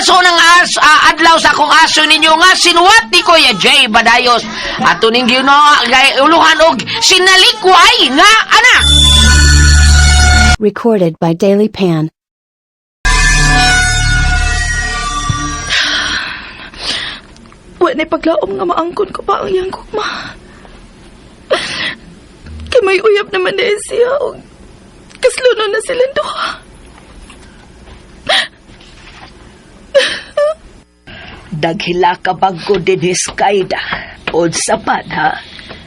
Sa unang adlaw sa akong aso ninyo nga sinuwat ni Kuya Jay Badayos. Ato ning uluhan og sinalikway nga anak. Recorded by Daily Pan. Wa na paglaom nga maangkon ko pa ang iyang gugma. Kay may uyab naman na siya og kasluno na silang duha. Daghila ka bangko din hiskayda. Unsa man ha?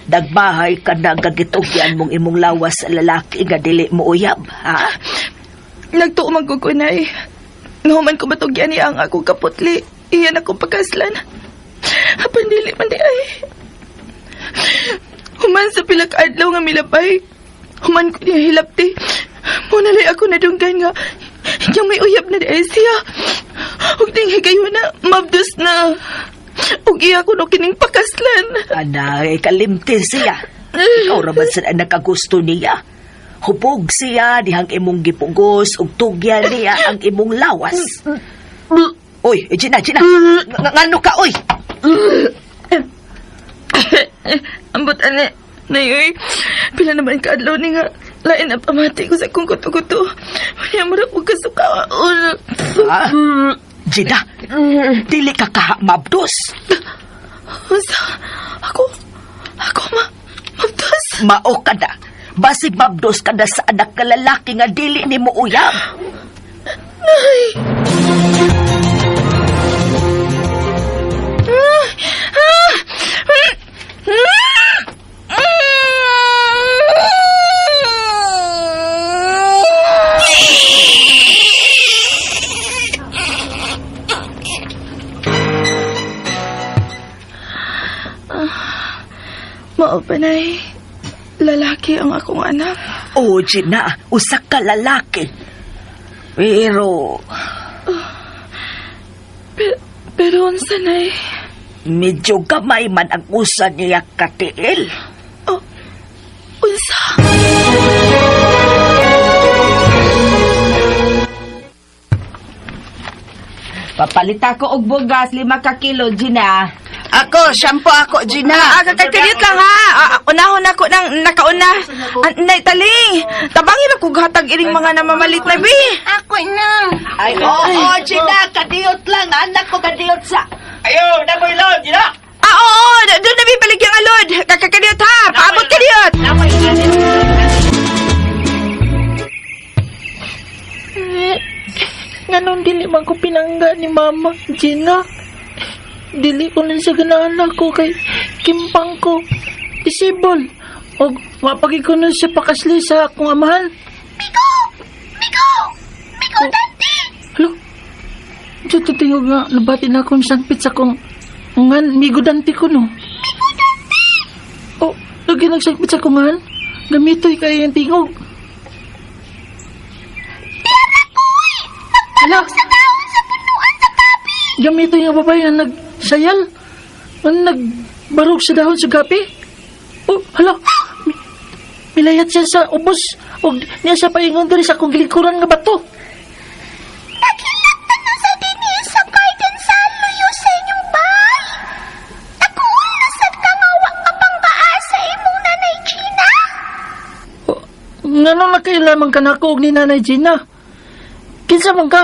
Nagbahay ka na gagitugyan mong imong lawas sa lalaki nga dili mo uyab, ha? Nagtuo man ko kunay. Nahuman ko matugyan niya ang akong kaputli. Iyan akong pagkaslan. Apan dili man di ay. Human sa pila ka adlaw nga milabay. Human ko niya hilapti. Munalay ako nadunggan nga yung may uyab na di ay siya. Ug ding higayon na mabdos na. Ug iya ko no kining pakaslan. Anay, kalimti siya. Ikaw ra man sa nakagusto niya. Hubog siya dihang imong gipugos ug tugyan niya ang imong lawas. Oy, Gina, Gina. Ngano ka, oy? Ambot ane, nayoy. Pila naman kaadlaw ni nga lain ang pamati ko sa akong kuto-kuto. Wala mo ko kasuka. Ha? Gina, dili ka kaha mabdos. Unsa? Ako? Ako ma? Mabdos? Mao ka na. Basig mabdos ka na sa anak ka lalaki nga dili ni mo uyab. Nay! Mao pa, Nay. Lalaki ang akong anak. O, Gina, usa ka lalaki. Pero, Pero unsa, Nay? Medyo gamay man ang usa niya katiil. Oh, unsa? Papalita ko og bugas, 5 ka kilo, Gina. Ako, shampoo ako, Gina. Kakadiyot lang ha. Unahon ako nang nakauna. Nay, taling. Tabangin ako hatag iring mga namamalit na bi. Ako na. Ay, oo, Gina, kadiyot lang. Anak ko, kadiyot sa... Ayo, namoy load, Gina! Oo, doon na bibalik yung alod. Kakadiyot ha. Paabot kadiyot. Nganong dili man ko pinangga ni Mama, Gina. Dili ko lang sa ganahan ako kay kimpang ko. Disable. Og mapagi ko nun siya pakasli sa akong amahan. Migo! Migo! Migo, Dante! Halo? Diyo tutingog nga, nabati na akong sangpit sa akong ngan, Migo Dante ko no. Migo Dante! Oh, lagi nagsangpit sa akong ngan. Gamitoy kayo yung tingog. Hala! Sa dahon sa punuan sa gabi! Gamito yung babae nga nagsayal. Nga nagbarog sa dahon sa gabi. Oh, hala! Milayat siya sa ubos. O niya sa paingon diri sa akong gilikuran nga bato. Naghilaktan na sa dinis sa garden sa luyo sa inyong bahay. Nakuol na sad ka nga wa ka pang kaasa imong nanay Gina. Oh, nganong nakailaman ka na ako og ni Nanay Gina? Kinsa man ka?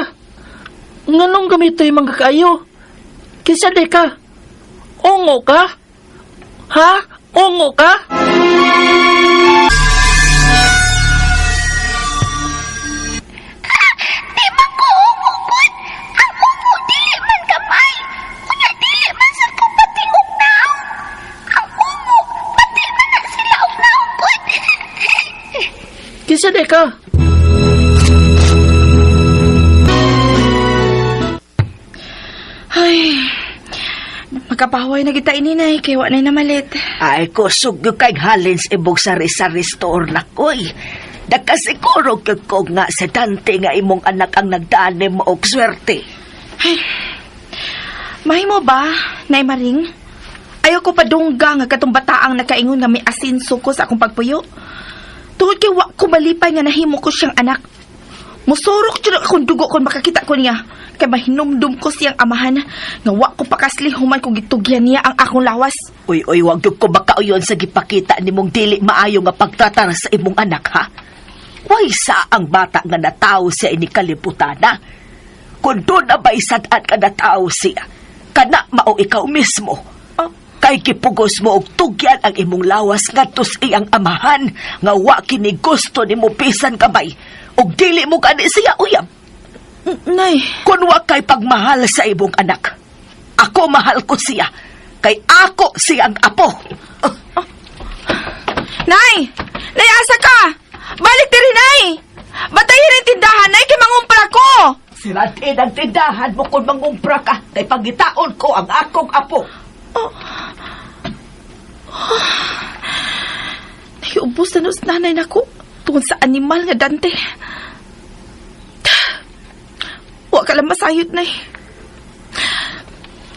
Nganong gamito'y man ka kaayo? Kinsa di ka? Ungo ka? Ha? Ungo ka? Di man ko umugod. Ang ungo dili man gamay. Unya dili man sad ko pati og naong. Ang ungo pati man na sila og naong gud. Kinsa di ka? Ay, makapahaway na kita ini, Nay. Kay wa na namalit. Ay, kusog yung kay halin sa ibog sari-sari store na koy. Nakasiguro gyud ko nga sa Dante nga imong anak ang nagdaan nimo og swerte. Ay, mahimo ba, Nay Maring? Ayaw ko padungga nga katong bataang nakaingon nga may asinso ko sa akong pagpuyo. Tungod kay wa ko malipay nga nahimo ko siyang anak. Musurok jud ang akong dugo kung makakita ko niya. Kay mahinumdum ko siyang amahan nga wa ko pakasli human kung gitugyan niya ang akong lawas. Uy, uy, wag gyud ko makauyon sa gipakita nimong dili maayo nga pagtratar sa imong anak, ha? Way sa ang bata nga natawo siya ini kalibutana. Kung doon na ba'y sad-an ka natawo siya, kana mao ikaw mismo. Oh. Kay gipugos mo og tugyan ang imong lawas ngadto sa iyang amahan nga wa kini gusto nimo bisan kabay ug dili mo gani siya uyab. Nay, Kung wa kay pagmahal sa imong anak, ako mahal ko siya. Kay ako siyang apo. Nay! Nay, asa ka? Balik diri, Nay! Batayin ang tindahan, Nay, kay mangumpra ko! Siratin ang tindahan mo kung mangumpra ka. Kay pangitaon ko ang akong apo. Nahiubos na sa nanay nako tungod sa animal nga Dante. Wa ka lang masayod, Nay.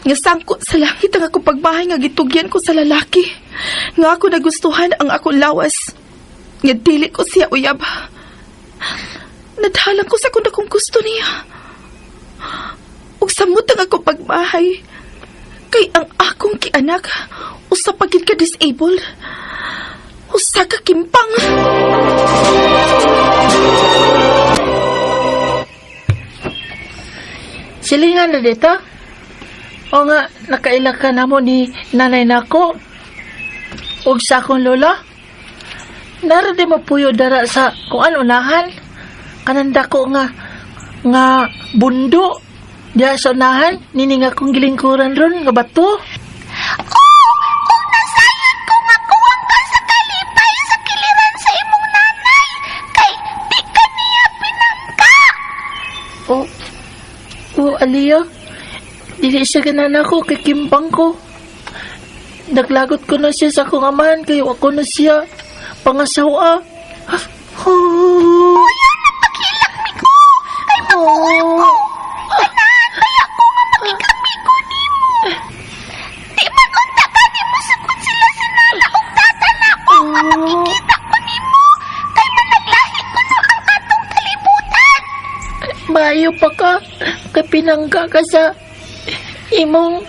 Nga sangko sa langit ang akong pagmahay nga gitugyan ko sa lalaki. Nga ako nagustuhan ang akong lawas. Nga dili ko siya uyab. Nadhalang ko sa kung akong gusto niya. Ug samot ang akong pagmahay. Kay ang akong kianak, usa pa gid ka disabled. Usa ka kimpang. Silingan na dito. O nga, nakaila ka na mo ni nanay nako. Og sa akong lola. Nara di mapuyo dara sa kung ano unahan. Kananda ko nga nga bundo. Diya sa unahan, nini nga akong gilingkuran ron nga bato. Oh, ug nasayod ko nga kuwang ka sa kalipay sa kiliran sa imong nanay kay di ka niya pinangka. O, o Aliyah, dili siya ganan ako kay kimpang ko. Naglagot ko na siya sa akong amahan kay ako na siya pangasawa. Oh. Kuya, napaghilak mi ko kay mabuol ko. Ganahan baya ko nga makikamigo nimo. Di man unta gani mo sukod sila sa nana ug tata nako nga makikita ko nimo kay managlahi ko no ang atong kalibutan. Maayo pa ka kay pinangga ka sa imong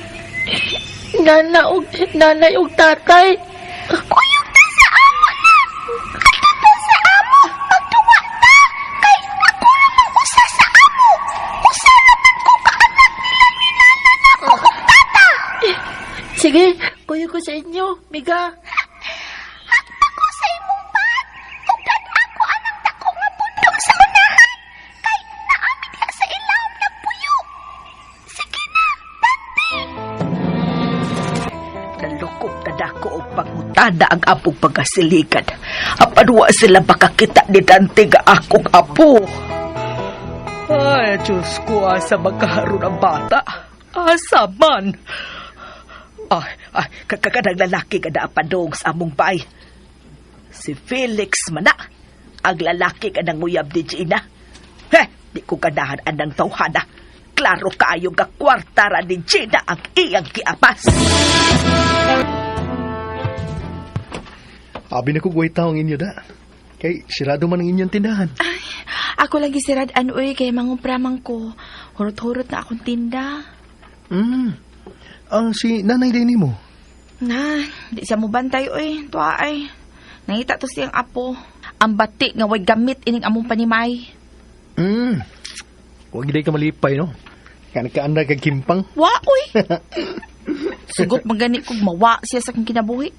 nana og nanay og tatay. Kuyog ta sa amo na. Adto ta sa amo, magduwa ta. Kay ako ra man usa sa amo. Usa ra man ko kaanak nila ni nana nako ug tata. Sige, kuyo ko sa inyo, miga. Hakta ko sa imong bat. Ug ako anang dako nga bundok sa unahan. Kay naami diha sa ilawom nagpuyo. Sige na, Dante. Nalukop na dako og pangutada ang apong pagkasiligan. Apan wa sila makakita ni Dante nga akong apo. Ay, Diyos ko, asa magkaharon ang bata. Asa man. Ay, ay, kakakanang lalaki ka na apadong sa among bay. Si Felix mana, ang lalaki ka ng uyab ni Gina. Heh, di ko ganahan anang tawhana. Klaro kaayo nga kwarta ra ni Gina ang iyang giapas. Abi na ko guway taong inyo da. Kay sirado man ang inyong tindahan. Ay, ako lang gisirad uy kay mangumpra man ko. Hurot-hurot na akong tinda. Ang si nanay din mo. Na, di siya mo bantay uy. Tuwa ay. Nangita to siyang apo. Ang bati nga way gamit ining among panimay. Huwag gid ka malipay, no? Kaya nagkaanda kag kimpang. Wa uy. Sugot magani kog mawa siya sa akong kinabuhi.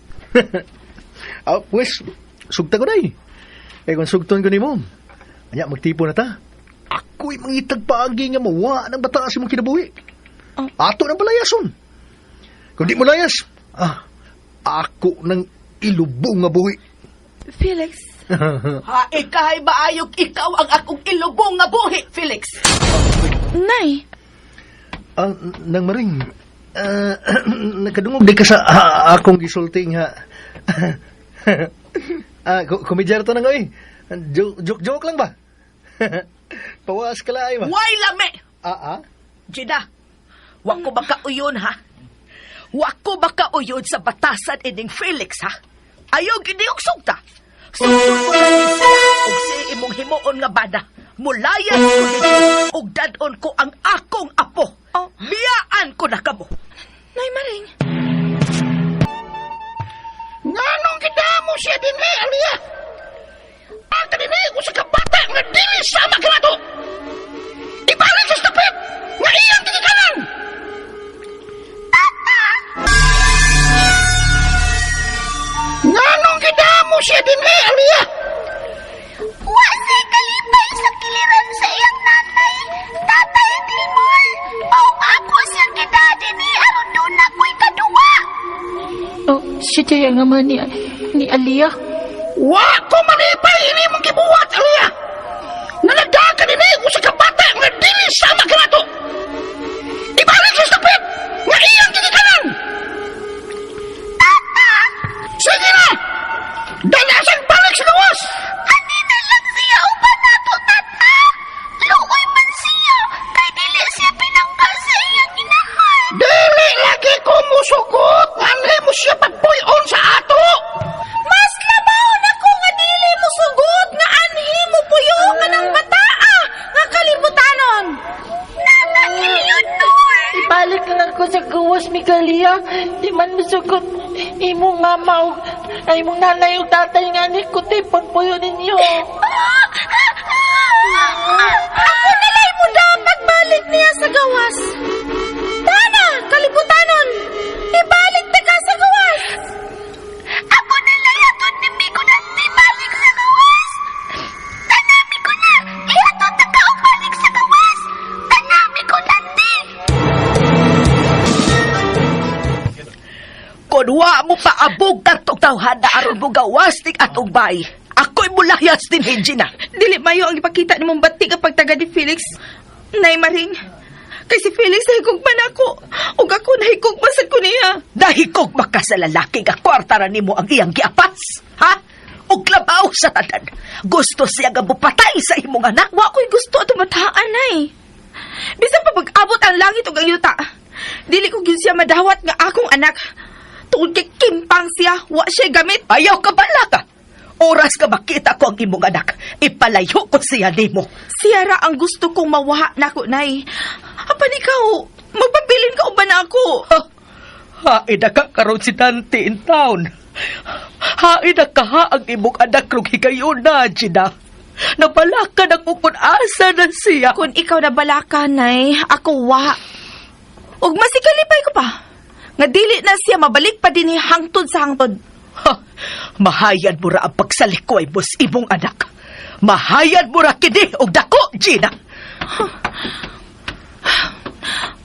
Ah, pues, sugta ko day. Eh, kung sugton ko nimo, anya, magtipo na ta. Ako'y mangitag paagi nga mawa ng bata sa imong kinabuhi. Oh. Ato ng palayason. Kung di mo layas, ah, ako ng ilubong nga buhi. Felix, Ha, ikaw maayog ikaw ang akong ilubong nga buhi, Felix. Nay, Ah, nang maring, ah, nakadungog di ka sa akong gisulti nga. Ah, komedyar to na nga eh. Joke, joke, joke lang ba? Pawas ka laay ba? Way lami! Ah, ah? Gina, wa ko makauyon ha. Wa ko makauyon sa batasan ining Felix ha. Ayaw gini og sugta. Sugton ko lang ni siya og si imong himuon nga bana. Mulayas ko dito, ug dadon ko ang akong apo. Oh. Biyaan ko na kamo. Nay Maring. Nganong gidamo siya dinhi, Alia? Ang dinhi usa ka bata nga dili sama kanato. Ibalik sa stapit nga iyang gigikanan. Tata! Nganong gidamo siya dinhi, Alia? Wa siya kalipay sa kiliran sa iyang nanay. Tatay Dilmar, mao nga ako siyang gidadi ni aron doon na ko'y kaduwa. Oh, siya jay ang ama ni Aliyah. Wa ko malipay ini mong gibuhat, Alia. Nalagdagan ka dinhi usa ka bata nga dili sama kanato. Ibalik sa stapit nga iyang gigikanan. Tata! Sige na! Dalasan balik sa gawas! Ani na lang siya uban nato, tata. Luoy man siya, kay dili siya pinangga sa iyang inahan. Dili lagi ko musugot! Anhi mo siya pagpuyon sa ato! Mas labaw na ko nga dili mo sugot nga anhi mo puyo ka ng bataa nga kalibutanon. Nana Eleanor! Ibalik na lang ko sa gawas, Mikalia. Di man masugot imong mama o ay imong nanay o tatay nga ni ko tipon po yun ninyo. Ako nalay mo da pagbalik niya sa gawas. Tana, kalibutanon. Ibalik ta ka sa gawas. Ako na lang hatod ni Miko na balik sa gawas. Tanami ko na, ihatod na ka og balik sa gawas. Tanami ko nanti. Kun wa mo paabog katong tawhana aron mo gawas ning atong bay. Ako'y mulayas dinhi, Gina. Dili mayo ang ipakita ni mong batik ang pagtaga ni Felix. Nay Maring, kay si Felix nahigog man ako. Ug ako nahigog man sad ko niya. Nahikog maka sa lalaki nga kwarta ra nimo ang iyang giapas. Ha? Ug labaw sa tanan. Gusto siya nga mupatay sa imong anak. Wa ko'y gusto ato bataan ay. Bisan pa pag-abot ang langit ug ang yuta. Dili ko gyud siya madawat nga akong anak. Tungod kay kimpang siya, wa siya gamit. Ayaw ka bala ka. Oras ka makita ko ang imong anak, ipalayo ko siya nimo. Siya ra ang gusto kong mawaha nako, Nay. Apan ikaw, magpabilin ka uban na ako. Ha? Hain na ka karon si Dante in town. Hain na ka ha ang imong anak rong higayon na, Gina. Nabalakan ako kung asa na siya. Kung ikaw na balaka, Nay, ako wa. Ug masikalipay ko pa. Nga dili na siya mabalik pa din hangtod sa hangtod. Ha, mahayad mo ra ang pagsalikway mo sa imong anak. Mahayad mo ra kini og dako, Gina.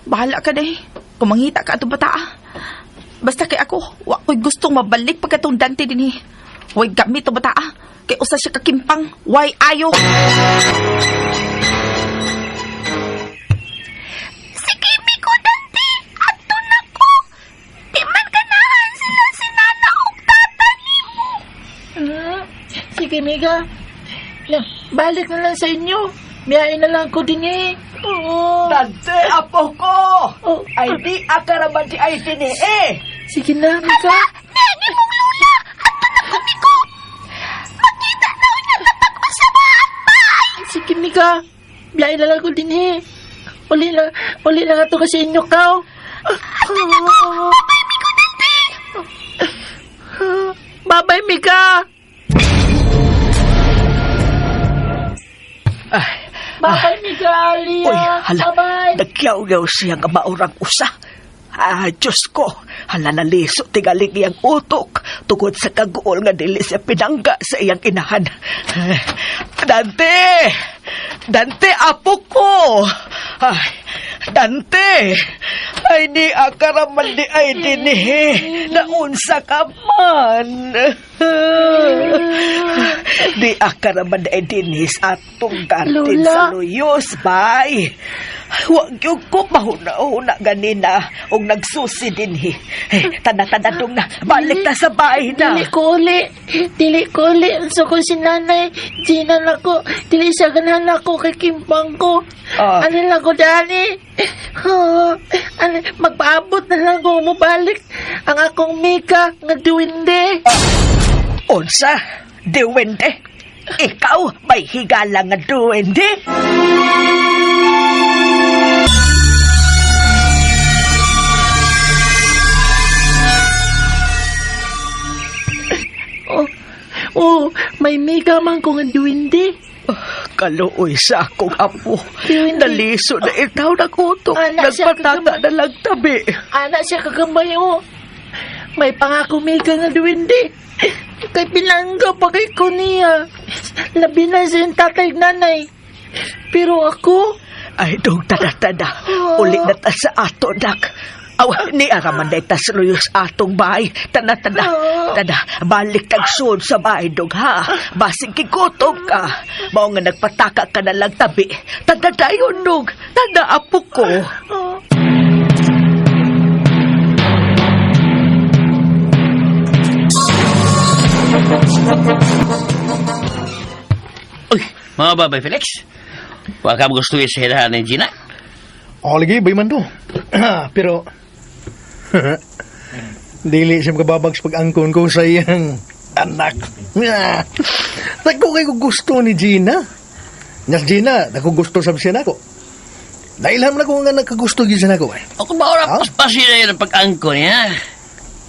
Bahala ka, Nay. Kung mangita ka atong bataa. Basta kay ako, wa ko'y gustong mabalik pagkatong Dante dinhi. Way gamit to bataa. Kay usa siya kakimpang. Way ayo. Sige, Miko Dante, ato na ko. Di man ganahan sila si Nana og tata nimo. Sige, Mika. Na, balik na lang sa inyo. Miyain na lang ko din eh. Oo. Dante, apo ko! Oh, Ay di akaraman di ay dini eh. Sige na, Mika. Nani mong lula, ato na ko Miko. Makita na unya kapag masama. Bye! Sige, Mika. Biyain na lang ko din eh. Uli lang ato kasi inyo kao. Ato na ko. Bye-bye, Miko Dante. Bye-bye, Mika. Ay, Bye-bye, Mika, Alia. Uy, hala. Bye-bye. Nagyaw-yaw siya nga maurang usa. Ah, Diyos ko, hala naliso tingaling iyang utok tungod sa kaguol nga dili siya pinangga sa iyang inahan. Eh, Dante! Dante, apo ko! Ay, Dante! Ay, di akaraman di ay dinihe. Naunsa ka man. Di akaraman di ay dinis atong garden Lola. sa Luyos, bay. Wag yung ko mahuna-huna ganina og nagsusi dinhi. Eh, tanda-tanda dong na, balik na sa bahay na. Dili ko uli. Dili ko uli. So kung si nanay, Gina na ko. Dili siya ganahan ako kay Kimpang ko. Ah. Ano lang ko, Dani? Oh, ano, magpaabot na lang ko mabalik ang akong Mika nga duwinde. Unsa, diwende. Ikaw, may higala nga duwende. Oh, oh, may mega man ko nga duwende. Kaluoy sa akong apo. Duwende. Naliso na itaw na kutok. Anak siya Nagpatata na lang tabi. Ana siya kagambay, oh. May pangako mega nga duwende. Kay pinangga pa kay ko niya. Labi na siya yung tatay ug nanay. Pero ako, Ay, dong, tada-tada. Uli na ta sa ato, nak. Aw, ni araman na ita sa luyos atong bahay. Tana, tada, tada. Balik tagsuod sa bahay, dong, ha? Basig kigutom ka. Mao nga nagpataka ka na lang tabi. Tada dayon, dong. Tada, apo ko. Uy, mga babay Felix. Wa ka gusto sa hilahan ni Gina. O, lagi, bay man to. Pero, dili siya makababag sa pag-angkon ko sa iyang anak. Nagko kay ko gusto ni Gina. Nas Gina, nagko gusto sa siya nako. Dahil man ako nga nagkagusto gyud siya nako. Eh. Ako ba ora Ha? paspasin na yun ang pag-angko niya.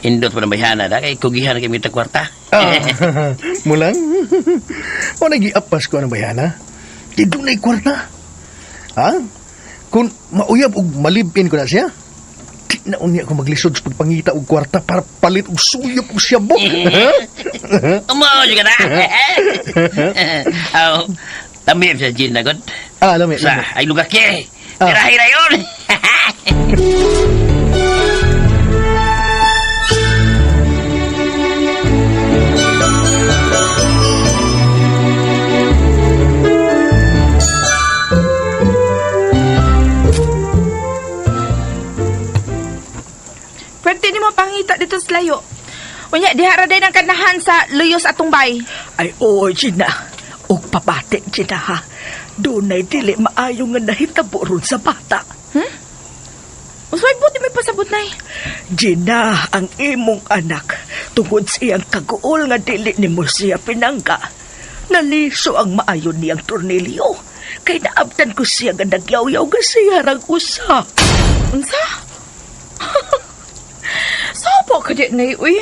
Indot pa ng bayhana da, kay kugihan kami ta kwarta. Ah, mulang. O nagiapas ko ang bayana. Di dunay kwarta. Ha? Kung mauyab og malibin ko na siya, di na unya ko maglisod sa pagpangita og kwarta para palit og suyop og siyabok. Umao ka na. Aw, tamim sa Gina god. Ah, lami, Sa lami. ay lugar ke. Ah. Tirahin na yun. Pwede nimo pangita dito sa layo. Unya, diha ra day ang kanahan sa luyos atong bay. Ay, oo, Gina. Og pabati, Gina, ha? Dunay dili maayo nga nahitabo ron sa bata. Usay buti may pasabot nay. Gina, ang imong anak, tungod sa iyang kaguol nga dili nimo siya pinangga. Naliso ang maayo niyang tornilyo. Kay naabtan ko siya nga nagyaw-yaw nga siya rang usa. Unsa? Sopo ka di nay, uy.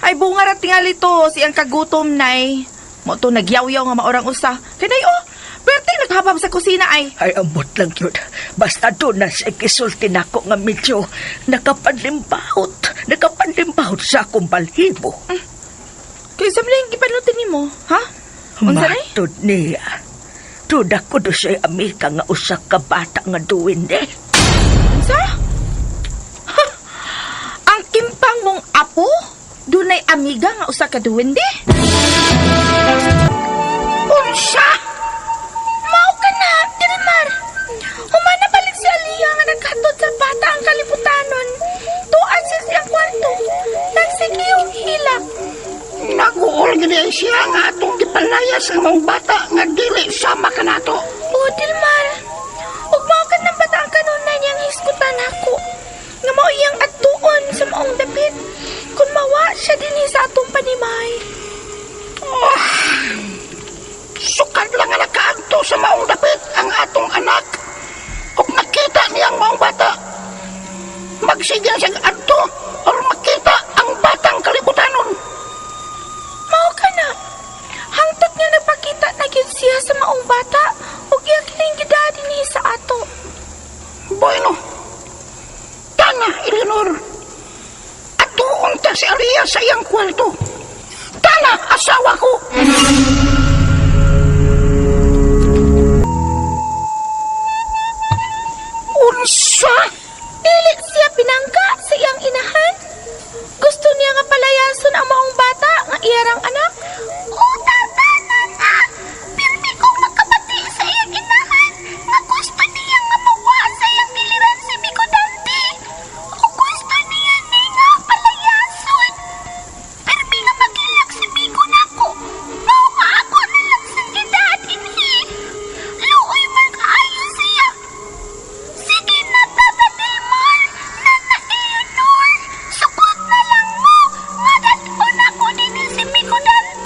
Ay bunga ra tingali to siyang kagutom nay. Mo to nagyaw-yaw nga maorang usa. Kay nay oh, pwerte naghabab sa kusina ay. Ay, amot lang yun. Basta doon na siya kisulti nako nga medyo nakapanlimbahot. Nakapanlimbahot sa akong balhibo. Kay sa mga gipanutin nimo, ha? Unsa nay? Matod niya. Tuda ko do siya amika nga usa ka bata nga duwende. Unsa? Ha! Ang kimpang mong apo, dunay amiga nga usa ka duwende. Unsa? Mao ka na, Dilmar. Humana balik si Aliyah nga nagkatod sa bata ang kaliputanon. Tuan siya siyang kwarto. Nagsigiyong hilak. Naguol gini ay siya nga atong gipalayas ang mga bata nga dili sama kanato. O, Dilmar. Ug mao ka ng bata ang kanunay niyang hisgutan ako. Nga mao iyang atuon sa maong dapit. Kung mawa siya dinhi sa atong panimay. Sukad lang nga nakaadto sa maong dapit ang atong anak. Ug nakita niya ang maong bata. Magsige na siyang adto or makita ang batang kalibutanon. Mao ka na. Hangtod nga nagpakita na gyud siya sa maong bata ug iya kining gidadi ni sa ato. Bueno, tana, Eleanor. Atuon ta si Alia sa iyang kwarto. Tana, asawa ko. Unsa? Dili siya pinangka sa iyang inahan. Gusto niya nga palayason ang maong bata nga iyarang anak. O, tata, nana! Pirmi kong makabati sa iyang inahan nga gusto niya nga mawa sa iyang giliran si Miko Dante. O gusto niya ni nga palayason. Pirmi nga magilak si Miko nako. Mao nga ako na lang sa gidad inhi. Luoy man kaayo siya. Sige na, Tata Dilmar! Nana Eleanor! Sukot na lang mo! Nga dad-on ako din si Miko Dante!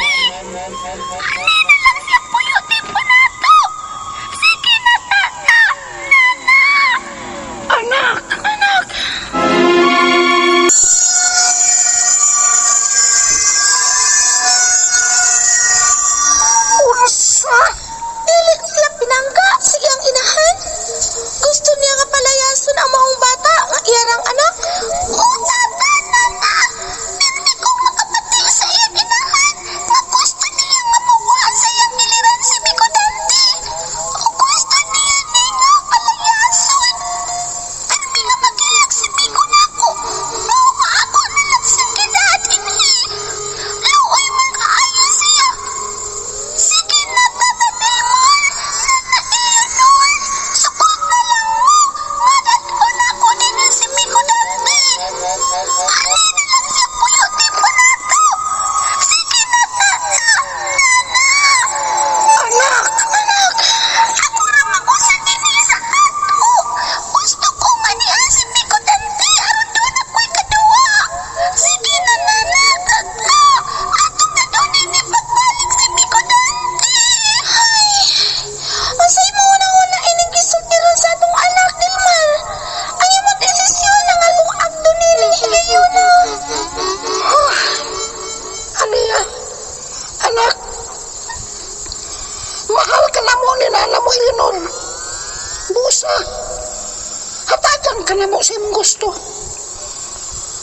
Hatagan ka na mo sa imong gusto.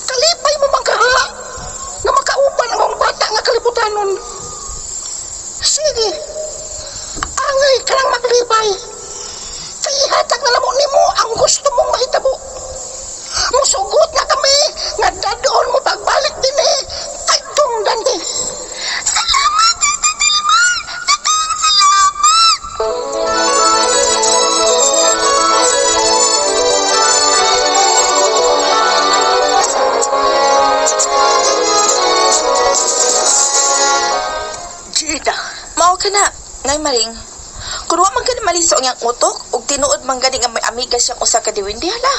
Kalipay mo man kaha nga makauban ang maong bata nga kalibutanon. Sige, angay ka lang maglipay. Kay ihatag na namo nimo ang gusto mong mahitabo. Musugot na kami nga dadoon mo pagbalik dinhi kay Dante. Salamat, Tita Dilma! Daghang salamat! Gina, Mao ka na, Nay Maring. Kun wa man ka na maliso ang iyang utok, ug tinuod man gani nga may amiga siyang usa ka diwindi, hala.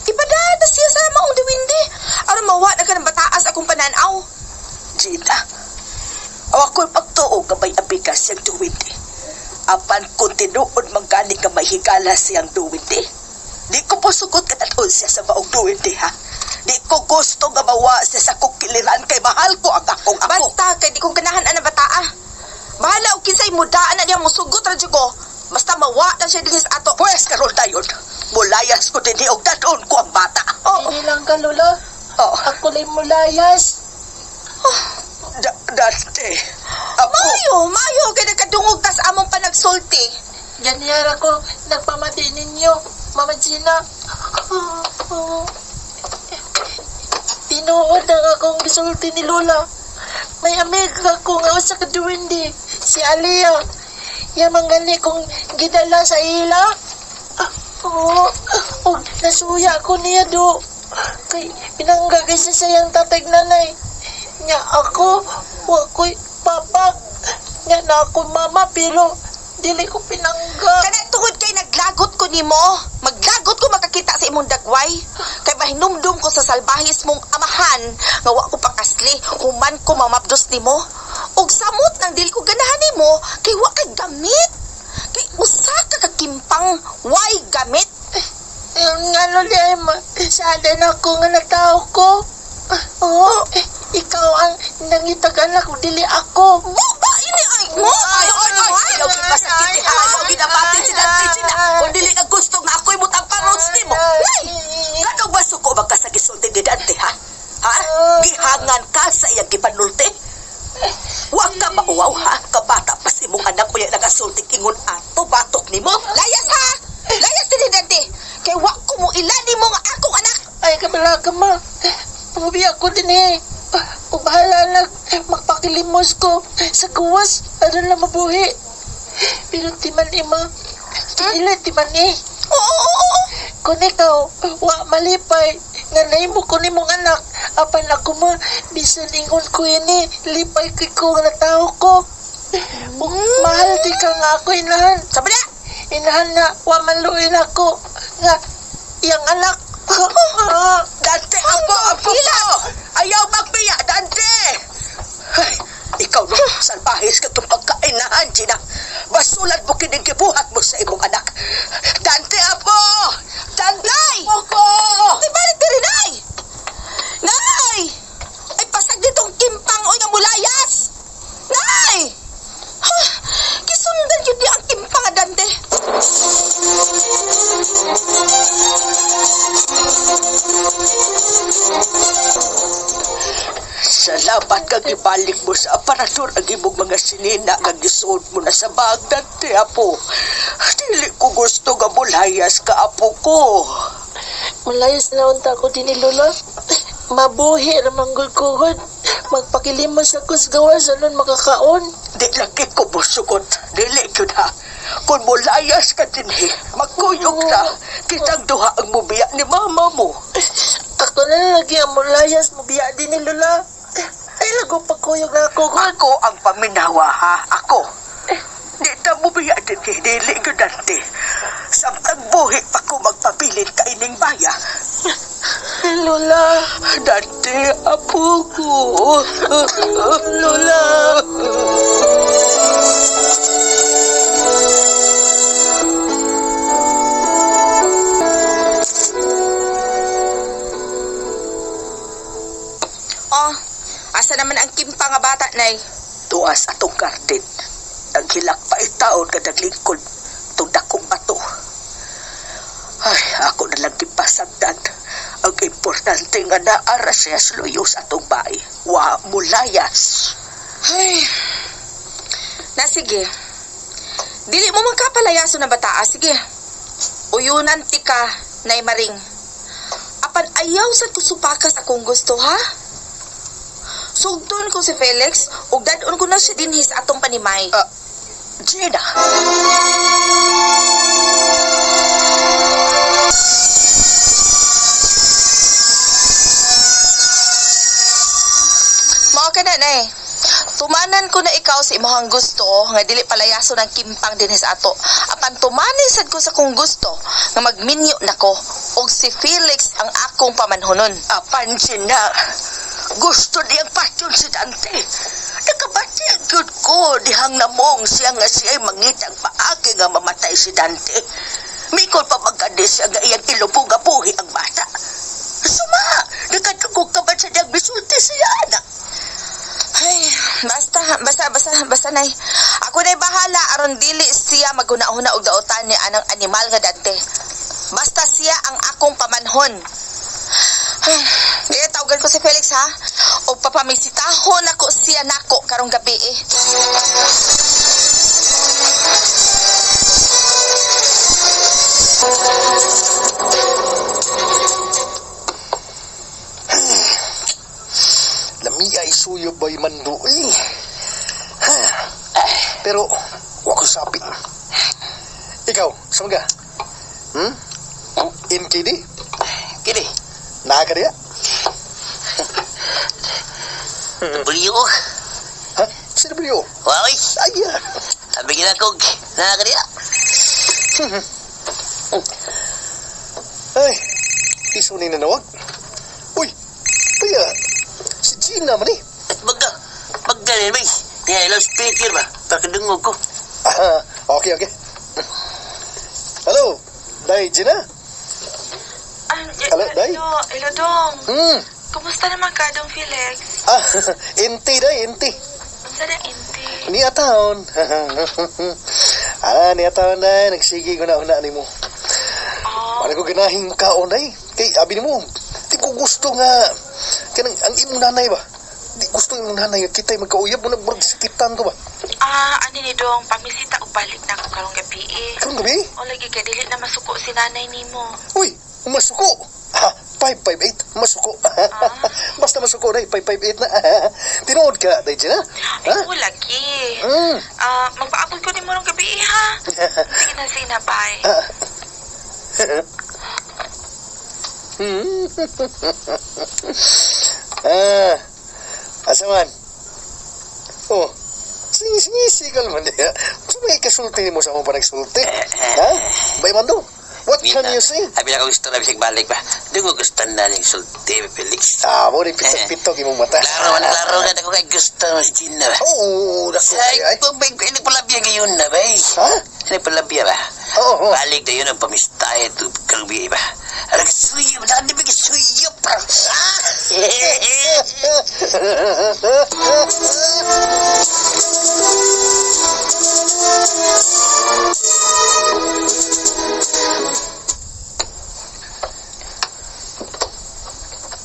Ipadada siya sa maong diwindi. Aron mawa na ka ng bataas akong pananaw. Gina. Aw ako'y pagtuo nga may amiga siyang duwindi. Apan kung tinuod man gani nga may higala siyang duwindi. Di ko posugot katadon siya sa maong duwindi, ha? Di ko gusto nga mawa siya sa kukiliran kay mahal ko ang akong apo. Basta kay di kong ganahan ana bataa. Bahala og kinsay mudaan na niya musugot ra jud ko. Basta mawa na siya dinhi sa ato. Pwes karon dayon, mulayas ko dinhi og dadon ko ang bata. Oo. Dili lang ka, Lola. Oh, Ako lang mulayas. Dante. Apo, Mayo, mayo kay nagkadungog ta sa among panagsulti. Ganyan ako nagpamati ninyo, Mama Gina. Tinuod ang akong gisulti ni Lola. May amiga ko nga usa ka duwende, si Alia. Yan man gani kong gidala sa ila. Ah, Oo, og nasuya ko niya do. Kay pinangga kay sa sayang tatay ug nanay. Nya ako, wa ko'y papa. Nya na ako mama pero dili ko pinangga. Kana tungod kay naglagot ko nimo, maglagot ko makakita sa imong dagway. Kay mahinumdum ko sa salbahis mong amahan nga wa ko pakasli human ko mamapdos nimo. Ug samot nang dili ko ganahan nimo kay wa kay gamit. Kay usa ka kakimpang way gamit. Nga loli ay ma, sada na ako nga natao ko. Oo, eh, ikaw ang nangitag anak, dili ako. Buba ini ay mo. Ay, ay, ay, ayaw gipasakit ha, ayaw ginabati si Dante Gina. Kung dili ka gusto nga ako'y mutamparods nimo. Nay, kanong masuko man ka sa gisulti ni Dante, ha? Ha? Gihangan ka sa iyang gipanulti? Wa ka mauwaw, ha? Kabata pa si mong anak uya nagasulti ingon ato, batok nimo. Layas ha. Layas dinhi Dante. Kay wa ko mo ilani mo nga akong anak. Ay, kabala ka ma. Pumubi ako din eh. O bahala na, magpakilimos ko sa kuwas, aron lang mabuhi. Pero timan ima, ila timan eh. Oo, oo, oo. Kung ikaw, wa malipay, nga nahimo ko ni mong anak, apan ako ma, bisan ingon ko ini, lipay kay ko nga natawo ko. Ug mahal di ka nga ako inahan. Sabi na. Inahan na, wa maluin ako, nga iyang anak. Dante, apo, apo ko! Ayaw magbiya, Dante! Ay, ikaw no, salbahis ka itong pagkainahan, Gina. Basulan mo kining gibuhat mo sa imong anak. Dante, apo! Dante, Nay! apo ko! Di balik diri, Nay! Nay! Ay, pasag ditong kimpang oy nga mulayas! Nay! Ha, gisundan yun di ang kimpang nga Dante. Salamat kang ibalik mo sa aparador ang imong mga sinina nga gisuod mo na sa bag, Dante, apo. Dili ko gusto nga mulayas ka, apo ko. Malayas na unta ko din ni Lola. Mabuhi ramanggol ko gud. Magpakilimos ako sa gawas aron makakaon. Di lagi ko musugot. Dili yun ha. Kung mulayas ka dinhi, magkuyog na. Kitang duha ang mubiya ni mama mo. Ako na lagi ang mulayas, mubiya din ni Lola. Ay, lago pagkuyog na ako gud. Ako ang paminawa ha. Ako. Di ta mubiya dinhi. Dili yun dante. Samtang buhi pa ko magpabilin ka ining baya. Lola, Dante, apo ko. Lola. Oh, asa naman ang kimpang nga bata, Nay? Tuas atong garden. Naghilak pa itaon ka naglingkod. Itong dakong bato. Ay, ako na lang gipasagdan. Ang importante nga naara siya sa luyo sa atong bahay. Wa mulayas. Ay. Na sige. Dili mo magkapalayaso na bataa, sige. Uyunan ti ka, Nay Maring. Apan ayaw sa kusupakas akong gusto, ha? Sugton ko si Felix, ug dadon ko na siya dinhi sa atong panimay. Ah, Gina! Mao ka na, Nay. Tumanan ko na ikaw sa imong gusto nga dili palayaso ng kimpang dinhi sa ato. Apan tumanin sad ko sa kong gusto nga magminyo nako og si Felix ang akong pamanhunon. Apan, Gina, gusto niyang patyon si Dante. Nakabati ang gyud ko dihang namong siya nga siya'y mangitang paagi nga mamatay si Dante. Mikol pa magkandi siya nga iyang ilubog nga buhi ang bata. Suma, nakatugog ka ba sa niyang misulti siya, anak? Ay, basta, basta, basta, basta, Nay. Ako na'y bahala aron dili siya maghuna-huna og daotan ni anang animal nga Dante. Basta siya ang akong pamanhon. Ay, di tawagan ko si Felix ha. O papamisitahon ako siya nako karong gabi eh. Lamia isuyo ba'y mando eh. Ha. Pero, wa ko sapi. Ikaw, saan ka? Hmm? NKD? Kini, Naa ka diya? W. Ha? CW? Waoy, Ay, ah. sabi gina kog, nakakariya. Ay, iso ni nanawag. Uy, kaya, si Gina man eh. At magka, magganin bay. Niya, loudspeaker ba? Pakidungog ko. Ah, okay, okay. Hello, Day Gina? Hello, Day? Hello, hello, Dong. Hmm. Kumusta naman ka, Dong Felix? Ah, inti, Day, inti. Unsa na inti? Niya taon. Ah, niya taon, Day. Nagsige ko na una ni mo. Oh, Wala ko ganahing kaon, Day. Kay, abi ni mo, di ko gusto nga. Kanang, ang imong nanay ba? Di gusto imong nanay. Kita'y magkauyab mo na murag sikitan ko ba? ah, ani ni Dong, pamisita og balik na ako karong gabi eh. Karong gabi? O lagi kay dili na masuko si nanay nimo. Uy, masuko. Ah, 558, masuko. Basta masuko na, 558 na. Tinuod ka, Day Gina? Ay, Ha? o lagi. Mm. Ah, magpaabot ko nimo rong gabi eh, ha. Sige na, sige na, bye. Ah, asa man? Oh, singisigal man niya. Gusto may kasulti mo sa akong panagsulti? Ha? Bay Mando, what can you say? Abi na ko gusto na bisig balik ba? Dungog gusto na ning sulti, Felix. Ah, mo ni pitok-pitok imong mata. Klaro man, klaro ka. Ako kay gusto mo si Gina ba? Oo, dako Sa kay ay. ko, bay, ini palabya ngayon na bay. Ha? Ini palabya ba? Oo, oo. Balik na yun ang pamistahe ito kalbi ba? Ano ka suyop? Nakadibig ka suyop!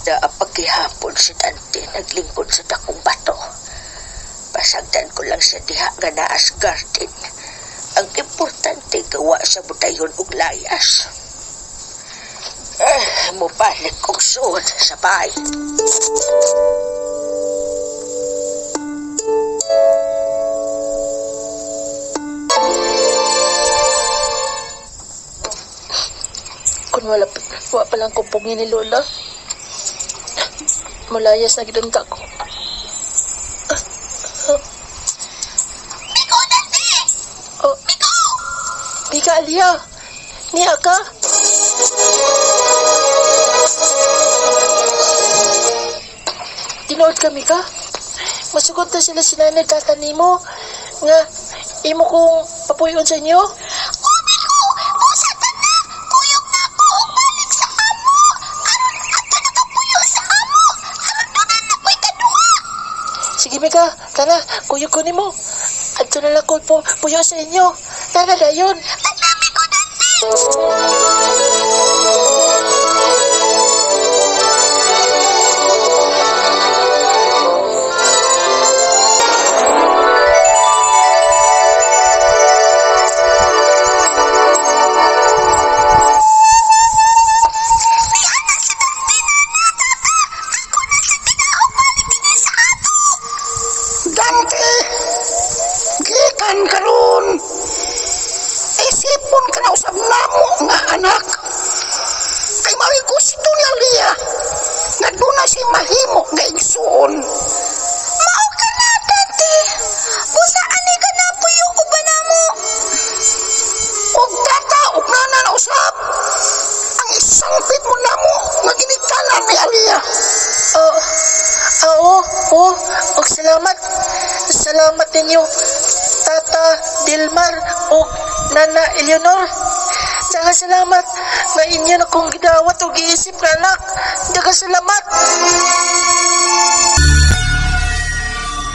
Naapagihapon si Dante naglingkod sa dakong bato. Pasagdan ko lang sa diha nga naas garden. Ang importante gawa sa butayon og layas. Eh, mubalik kong suod sa bahay. Kung wala, wa pa lang kupong ni Lola. Malayas na gidunta ko. Miko, Dante! Oh. Miko! Mika, Alia! Niya ka? Tinuod ka, Mika? Masugod na sila si nanay tata nimo nga imo kong papuyon sa inyo. Oh, Miko! Busa ta na! Kuyog na ako og balik sa amo! Aron ato nakapuyo sa amo! Aron doon na ko'y kaduha! Sige, Mika, tara, kuyog ko nimo. Adto na lang ko po, puyo sa inyo. Tara dayon. Tana, Miko, Dante! Gigusto ni Alia nga doon si mahimo nga igsuon. Mao ka na, Dante. Busa ani ka na puyo uban namo. Og tata og nana na usab. Ang isangpit mo namo nga ginikanan ni Alia. Oo, oo, oh, og salamat. Salamat ninyo, Tata Dilmar og Nana Eleonor. Daghang salamat nga inyo na kong gidawat og giisip nga anak. Daghang salamat.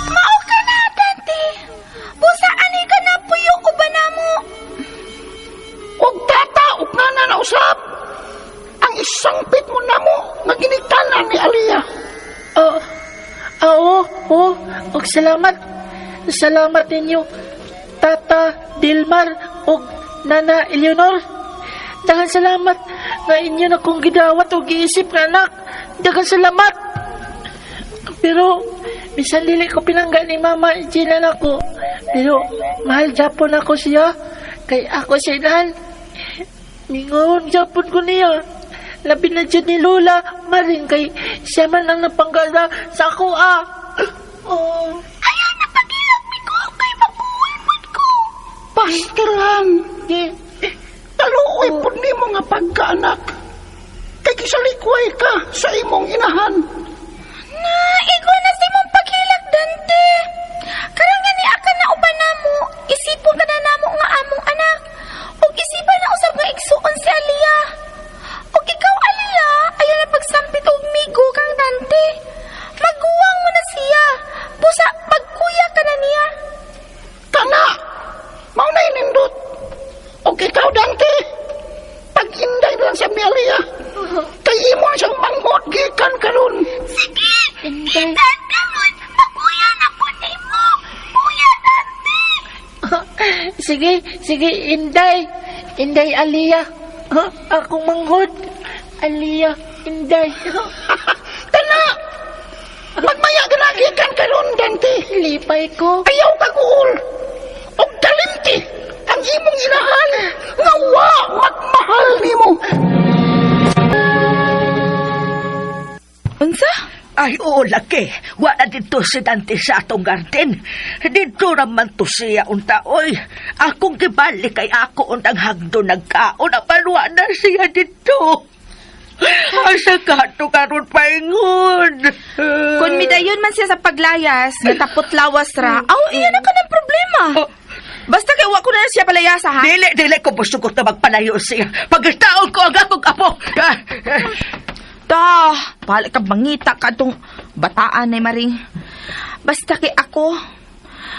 Mao ka na, Dante. Busa ani ka na puyo uban namo. Og tata og nana na usab. Ang isangpit mo namo nga ginikanan ni Alia. Oo, oo, oh, og salamat. Salamat ninyo, Tata Dilmar og Nana Eleonor. Daghang salamat nga inyo na kong gidawat og giisip nga anak. Daghang salamat. Pero bisan dili ko pinangga ni Mama Gina nako. Pero mahal japon ako siya. Kay ako siya inahan. Mingon japon ko niya. Labi na dyan ni Lola Maring kay siya man ang napanggala sa ako ah. Oh. Ayaw na pagilak mi ko kay mabuhay man ko. Pastilan. Di, Kaluoy pud nimo nga pagkaanak. Kay kisalikway ka sa imong inahan. Na, igo na si mong paghilak, Dante. Karon gani aka na uban namo, isipon ka na namo nga among anak. Ug isipan na usab nga igsuon si Alia. Ug ikaw, Alia, ayaw na pagsampit og migo kang Dante. Maguwang mo na siya. Busa, pagkuya ka na niya. Kana! Mao na inindot. Og ikaw, Dante, pag-inday lang sa ni Alia. Kay imo na siyang manghod gikan karon. Sige, gikan karon, makuya na po nimo. Kuya Dante. Sige, sige, Inday. Inday Alia. Ha? Akong manghod. Alia, Inday. Kana! Magmaya ka na gikan karon, Dante. Lipay ko. Ayaw kaguol. Og kalimti ang imong inahan nga wa magmahal nimo. Unsa? Ay, oo, laki. Wala dito si Dante sa atong garden. Dito raman to siya unta, oy. Akong gibalik kay ako untang hagdo nagkaon. Apan wa na siya dito. Asa ka to karon paingon? Kung midayon man siya sa paglayas, nga tapot lawas ra, aw, iyan na ka ng problema. Basta kay wa ko na siya palayasa, ha? Dili, dili ko musugot na magpalayo siya. Pagkataon ko ang akong apo. Ah, ah. Ta, bahala ka mangita ka tong bataan ay maring. Basta kay ako,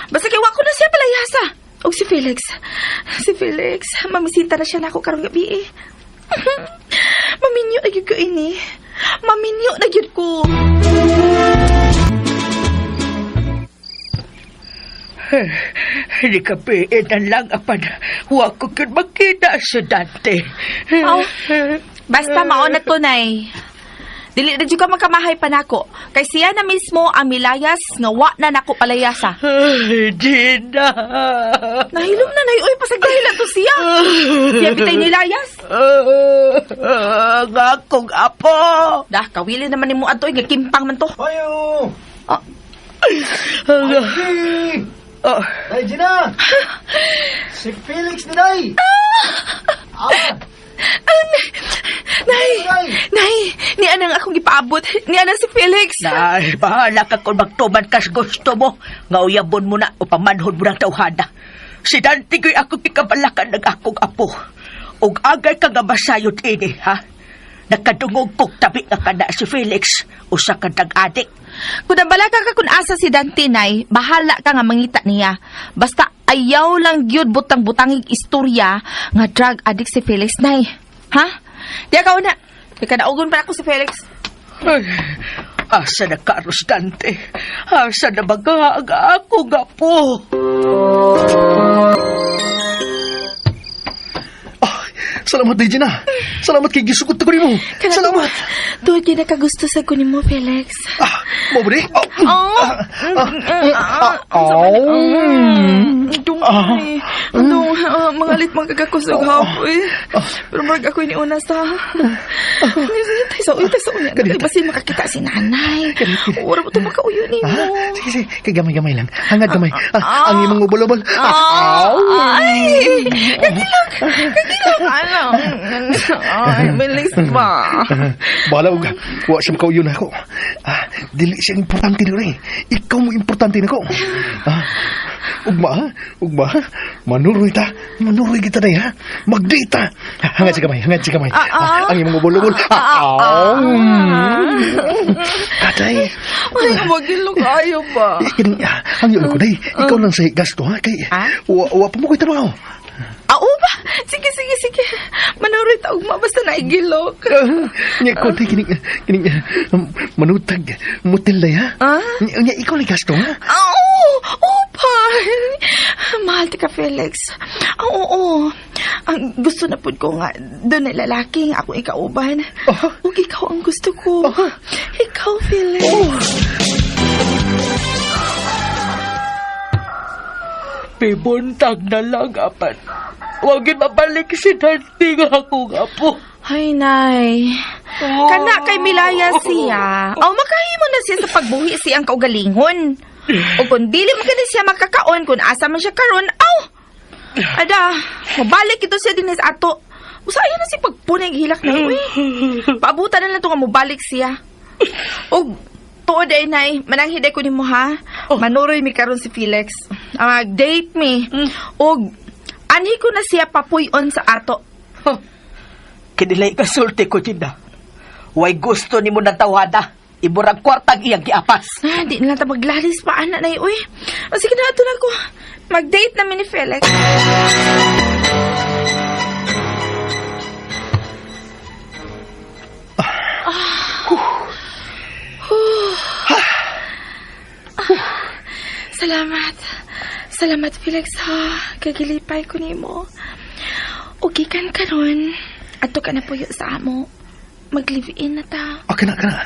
basta kay wa ko na siya palayasa. Og si Felix, si Felix, mamisita na siya nako karong gabi eh. Maminyo na gyud ko ini. Maminyo na gyud ko. Hindi ka piinan lang, apan. Wa ko kyud makita si Dante. Aw, basta mao na to, Nay. Dili na jud ka magkamahay pa nako. Kay siya na mismo ang milayas nga wa na nako palayasa. Ay, Gina. Nahilom na nay, uy, pasagdahilan to siya. Siya bitay nilayas. Ang akong apo. Dah, kawili naman nimo adto, nga kimpang man to. Ayo! Ah. Ay! Oh, Day, Gina! Si Felix na, Day! Ah! Nay, Day! nay, ni anang akong gipaabot. Ni anang si Felix. Nay, bahala ka kung magtuman kas gusto mo. Nga uyabon mo na o pamanhod mo ng tawhana. Si Dante ko'y ako kikabalakan ng akong apo. Ug agay ka nga masayod ini, ha? Nakadungog kog tabi nga kana si Felix, usa ka adik. Kung nabalaka ka kung asa si Dante, nay, bahala ka nga mangita niya. Basta ayaw lang gyud butang-butangig istorya nga drug addict si Felix, nay. Ha? Di ka una. Di ka naugon pa ako si Felix. Ay, asa na karos Dante? Asa na baga ang akong apo? Oh, Salamat, day, Gina. Salamat kay gisugot ko nimo. Salamat. Tuod yun nakagusto sa ko nimo, Felix. Ah, mo ba di? Oh. Oh! Oh. Dung, ay. Dung, mangalit magkakakusog hapoy. Pero marag ako iniuna sa... Tay sa uyo, tay sa uyo. Kanita. Basin makakita si nanay. Ura mo ito makauyo nimo. Ah, sige, sige. Kay gamay-gamay lang. Hangad gamay. Ah, ang imong ubol-ubol. Ah, Ay! Kagilok! Kagilok! Ano? Ay, bilis ba? Bahala og wa siya makauyon ako. Ah, dili siya importante na rin. Ikaw mo importante nako. Ah, ugma, ha? Ugma. ha? Manuroy ta. Manuroy kita day ha. Magdate ta. Hangad si kamay, hangad si kamay. Ah, ang imong ubol-ubol. Ah, ah. Atay. Ay, magilok ayo ba? Eh, kining, ah, ang yun ko day. Ikaw lang sa gasto ha kay wa pa mo ko'y trabaho. Ah, oo ba? Sige, sige, sige. Manuroy ta ugma basta naigilok. Nya ko day kining kining manutag motel day ha. Ah? Nya ikaw lang gasto ha. Ah, oo, oo pa. Mahal ti ka, Felix. Ah, oo. Ang gusto na pud ko nga, doon na lalaki nga akong ikauban. Oh. Ug ikaw ang gusto ko. Ikaw, Felix. Pibuntag na lang, apat. Huwag yun mabalik si Dante nga akong apo. Ay, nay. Kana kay Milaya siya. Aw, makahimo na siya sa pagbuhi siyang kaugalingon. O kung dili man gani siya makakaon kung asa man siya karon, aw! Ada, mabalik ito siya din sa ato. Usa na si pagpunay hilak na uy. Paabutan na lang to nga mobalik siya. Og tuod ay nay, mananghiday ko nimo ha. Manuroy mi karon si Felix. Date mi. Og anhi ko na siya papuy-on sa ato. Kinilay ka sulti ko, Gina. Way gusto ni mo ng tawhada. Iburang kwartang iyang giapas. Ah, di na lang ta maglalis pa, anak na uy. O, sige na, ato na ko. Mag-date namin ni Felix. Ah. Salamat. Salamat, Felix, ha. Kagilipay ko nimo. O gikan karon, ato ka na puyo sa amo. Mag-live-in na ta. Ah, kana, kana.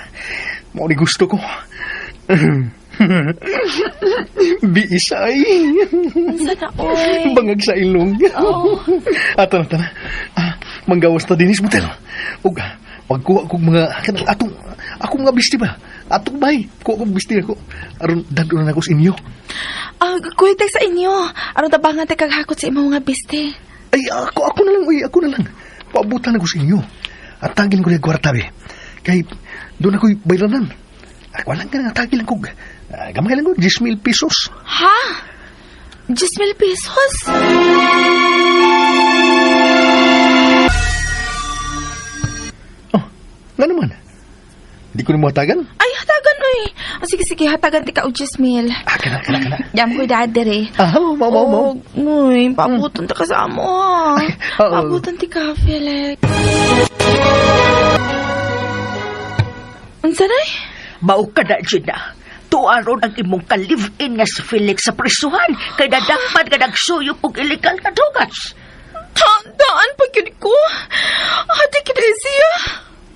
Mao ni gusto ko. Biisay. Unsa na, oy? Bangag sa ilong. Oh. Ato na, tana. Ah, manggawas ta dinis motel. Ug pagkuha kog mga kanang atong akong mga bisti ba. Atong bay, kuha kog bisti ako. Aron dadon na ako sa inyo. Ah, kuya sa inyo. Aron tabangan ta kag hakot sa imong mga biste. Ay, ako ako na lang, uy, ako na lang. Paabutan ako sa inyo. At tagil ko na kwarta be. Kay doon ako'y bayranan. Ako lang ka na tagil lang kog. Ah, gamay lang ko, 10,000 pesos. Ha? 10,000 pesos? Oh, nga naman. Hindi ko na matagan. Ay, hatagan, oy. Oh, sige, sige, hatagan ti ka og 10,000. Ah, kana, kana, kana. Jam ko dad dere. Ah, mao, mao, mao. Uy, pabuton ta ka sa amo, ha. Ay, oo. Pabuton ti ka, Felix. Unsa nay? Mao ka na, Gina. Tuaron ang imong ka-live-in nga si Felix sa prisuhan kay nadakpan nga nagsuyop og illegal na drugas. Daan pa gyud ko. Ate kid siya.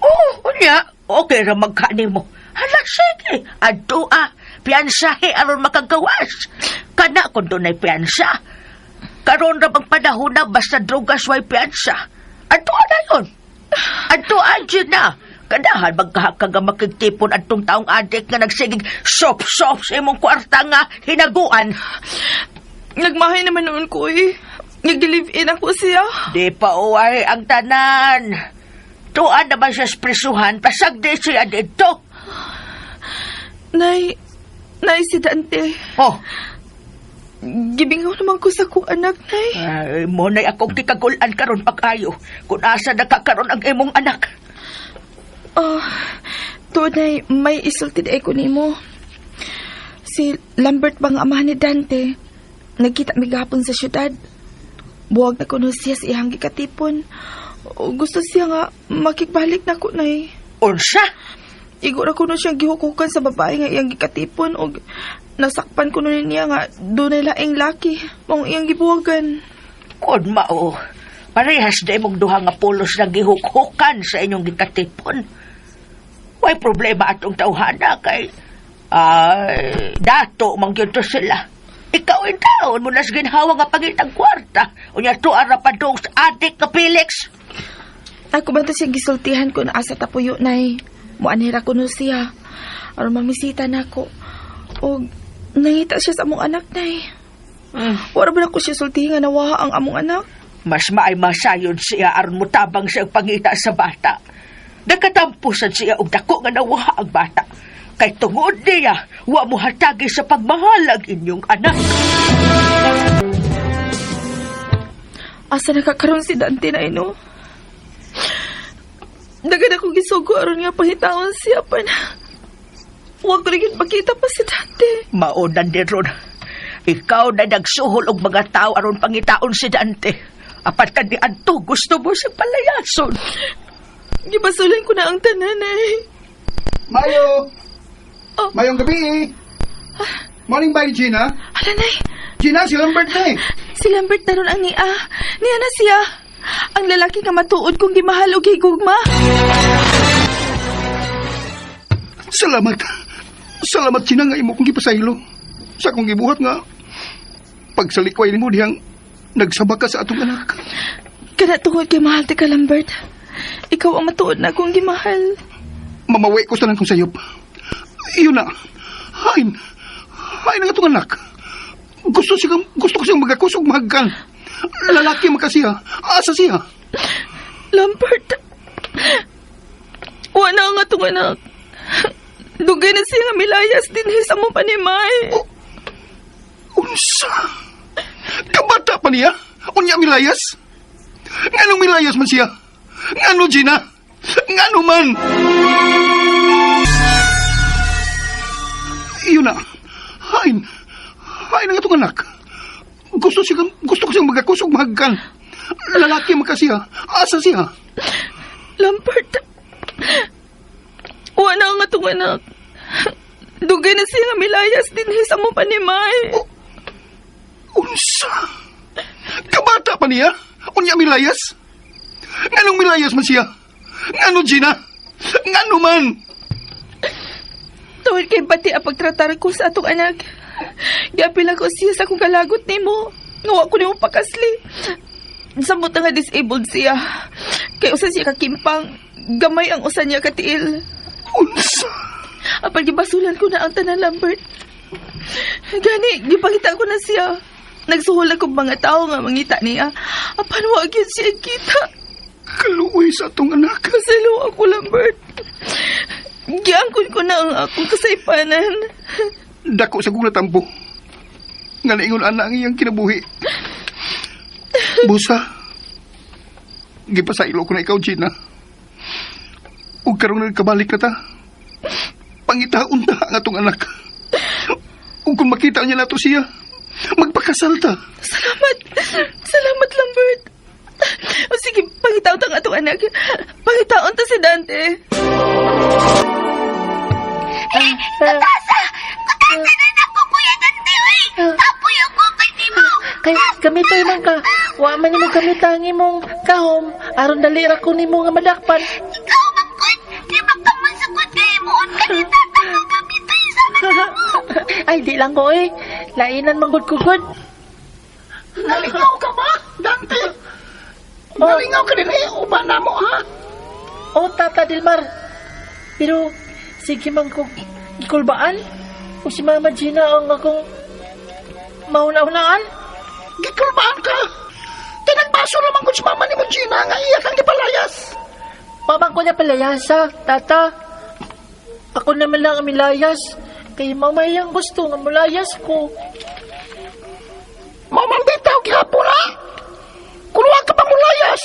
Oh, unya, okay ra magkani mo. Hala, sige, adto ah, piyansahe aron makagawas. Kana kung dunay piyansa. Karon ra bang panahon na basta drugas way piyansa. Adto na yun. Adto Gina. Kanahan magkahaka nga makigtipon adtong taong adik nga nagsigig sop-sop sa imong kwarta nga hinaguan. Nagmahay naman noon ko eh. Nag-live-in ako siya. Di pa uway ang tanan. Tuan naman siya sa prisuhan, pasagdi siya dito. Nay, nay si Dante. Oh, Gibingaw naman ko sa kong anak, nay. Ay, mo na'y akong kikagulan karon pag-ayo kung asa nakakaroon ang imong anak. Oh, tuod nay, may isulti ay ko nimo. Si Lambert bang amahan ni Dante, nagkita mi gahapon sa syudad. Buwag na kuno siya sa iyang gikatipon. O, gusto siya nga makigbalik na ko, nay. Unsa? Igo ra kuno siyang gihukukan sa babae nga iyang gikatipon og nasakpan kuno niya nga dunay laing laki maong iyang gibuwagan. Kun mao, Parehas na imong duha nga pulos na gihukhukan sa inyong gikatipon. Way problema atong tawhana kay ay, dato man gyud to sila. Ikaw in taon mo nas ginhawa nga pangitang kwarta. Unya tuara pa dong sa adik ka Felix. Ako ba to siyang gisultihan ko na asa tapuyo, nay. Muanhira ko no siya. Aron mamisita na ako. O nangita siya sa among anak, nay. Wala ba na ko siya sultihan nga nawaha ang among anak? Mas maay masayon siya aron mutabang siya og pangita sa bata. Nakatampusan siya og dako nga nawaha ang bata. Kay tungod niya, wa mo hatagi sa pagmahal ang inyong anak. Asa nakakaroon si Dante na ino? Dagan ako gisugo aron nga pangitaon siya pa na. Huwag ko rin makita pa si Dante. Maonan ni Ron. Ikaw na nagsuhol og mga tao aron pangitaon si Dante. Apat ka ni Anto, gusto mo sa palayason. Gibasulan ko na ang tanan eh. Mayo! Oh. Mayong gabi eh. Morning ba Gina? Hala, nay. Gina, si Lambert na eh. Si Lambert na ron ang niya. Niya na siya. Ang lalaki nga matuod kong gimahal og higugma. Salamat. Salamat, Gina, nga imo kong gipasaylo. Sa akong gibuhat nga, pagsalikway nimo dihang nagsaba ka sa atong anak. Kana tungod kay mahal ti ka, Lambert. Ikaw ang matuod na akong gimahal. Mamawi ko sa kong sayop. Iyon na. Hain. Hain ang atong anak. Gusto ko siyang magakusog mahagkan. Lalaki man ka siya. Asa siya. Lambert. Wala ang atong anak. Dugay na siya nga milayas din sa mo panimay. Unsa? Kabata pa niya? Unya milayas? Nganong milayas man siya? Ngano, Gina? Ngano man? Iyon na. Hain. Hain ang atong anak. Gusto ko siyang magakusog mahagkan. Lalaki man ka siya. Asa siya? Lambert. Wala ang atong anak. Dugay na siya nga milayas din sa mo panimay. Unsa? Kabata pa niya? Unya milayas? Nganong milayas man siya? Ngano, Gina? Ngano man? Tungod kay pati ang pagtratar ko sa atong anak. Giapil ako siya sa akong kalagot nimo. Nga wa ko nimo pakasli. Samot nga disabled siya. Kay usa siya kakimpang. Gamay ang usa niya katiil. Unsa? Apan gibasulan ko na ang tanan, Lambert. Gani, gipangita ko na siya. Nagsuhol ako mga tao nga mangita niya. Apan wa gyud siya kita. Kaluoy sa atong anak. Kasalo ako, Lambert. Giangkon ko na ang akong kasaypanan. Dako sa kong natampo. Nga naingon ana ang iyang kinabuhi. Busa, gipasailo ko na ikaw, Gina. Ug karon nagkabalik na ta. Pangitaon ta ang atong anak. Ug kung makita niya nato siya, magpakasal ta. Salamat. Salamat, Lambert. O sige, pangitaon ta ang atong anak. Pangitaon ta si Dante. Kutasa! Kutasa na nako, Kuya Dante, uy! Kapoy ako kay nimo! Kay gamitoy man ka. Wa man nimo gamita ang imong kahom aron dali ra ko nimo nga madakpan. Ikaw man kun! Di ba ka masakot kay imuon ka ni tata nga gamitoy sa Ay di lang ko eh. Lainan man gud ko gud. Nalingaw ka ba, Dante? Nalingaw ka din eh, uban na mo, ha? Oh, Tata Dilmar. Pero sige man ko gikulbaan. O si Mama Gina ang akong mauna-unaan. Gikulbaan ka! Tinagbaso naman ko si mama ni mo, Gina, nga iya kang gipalayas. Mama ko na palayasa, Tata. Ako naman lang ang milayas. Kay mama yang gusto nga mulayas ko. Mamang bitaw gihapon ha? Kung wa ka pa mulayas,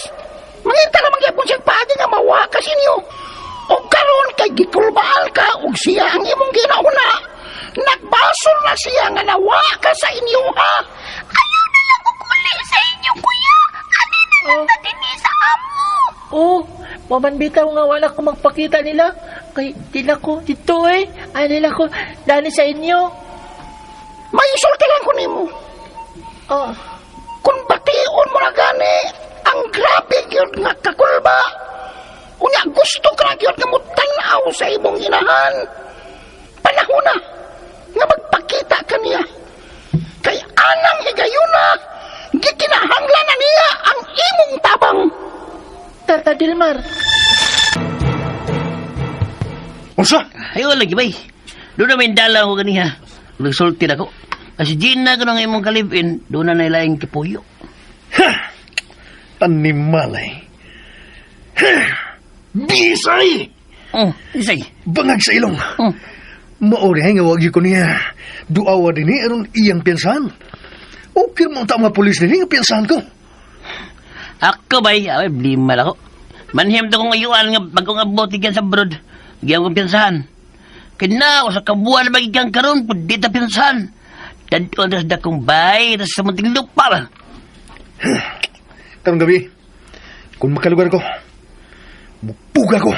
mangita naman gihapon siyang paagi nga mawa ka sinyo. O karon kay gikulbaan ka ug siya ang imong ginauna. Nagbasol na siya nga nawa ka sa inyo ha. Ayaw na lang ko kuli sa inyo, kuya! Ani na lang ta dinhi sa amo! Oh, waman bitaw nga wala ko magpakita nila. Kay di na ko dito eh. Ay nila ko dani sa inyo. May isulti lang ko nimo. Oh, Kung bation mo na gani Ang grabe gyud nga kakulba. Unya gusto ka na gyud nga mutan-aw sa imong inahan. Panahon na nga magpakita ka niya. Kay anang higayuna, gikinahanglan na niya ang imong tabang. Tata Dilmar, Unsa? Ayaw lagi, bay. Doon na may dala ko ganiha. Nagsulti na ko. Kasi Gina ko nang imong kalibin, doon na nailaing kipuyo. Animal eh. Bisay! Oh, isay. Bangag sa ilong. Oh. Maori ay nga wag yun ko niya. Duawa din ni aron iyang piyansahan. Okay mo ang mga pulis nini nga piyansahan ko. Ako, bay. Ay, blimal ako. Manhim to kong ayuan nga bagong abot ikan sa brod. Giyang kong piyansahan. Kina ako sa kabuan na magigang karon, pwede ta piyansahan. Dadon tas dakong bay, tas sa munting lupa ba. Karong gabi, kung makalugar ko, mupuga ko.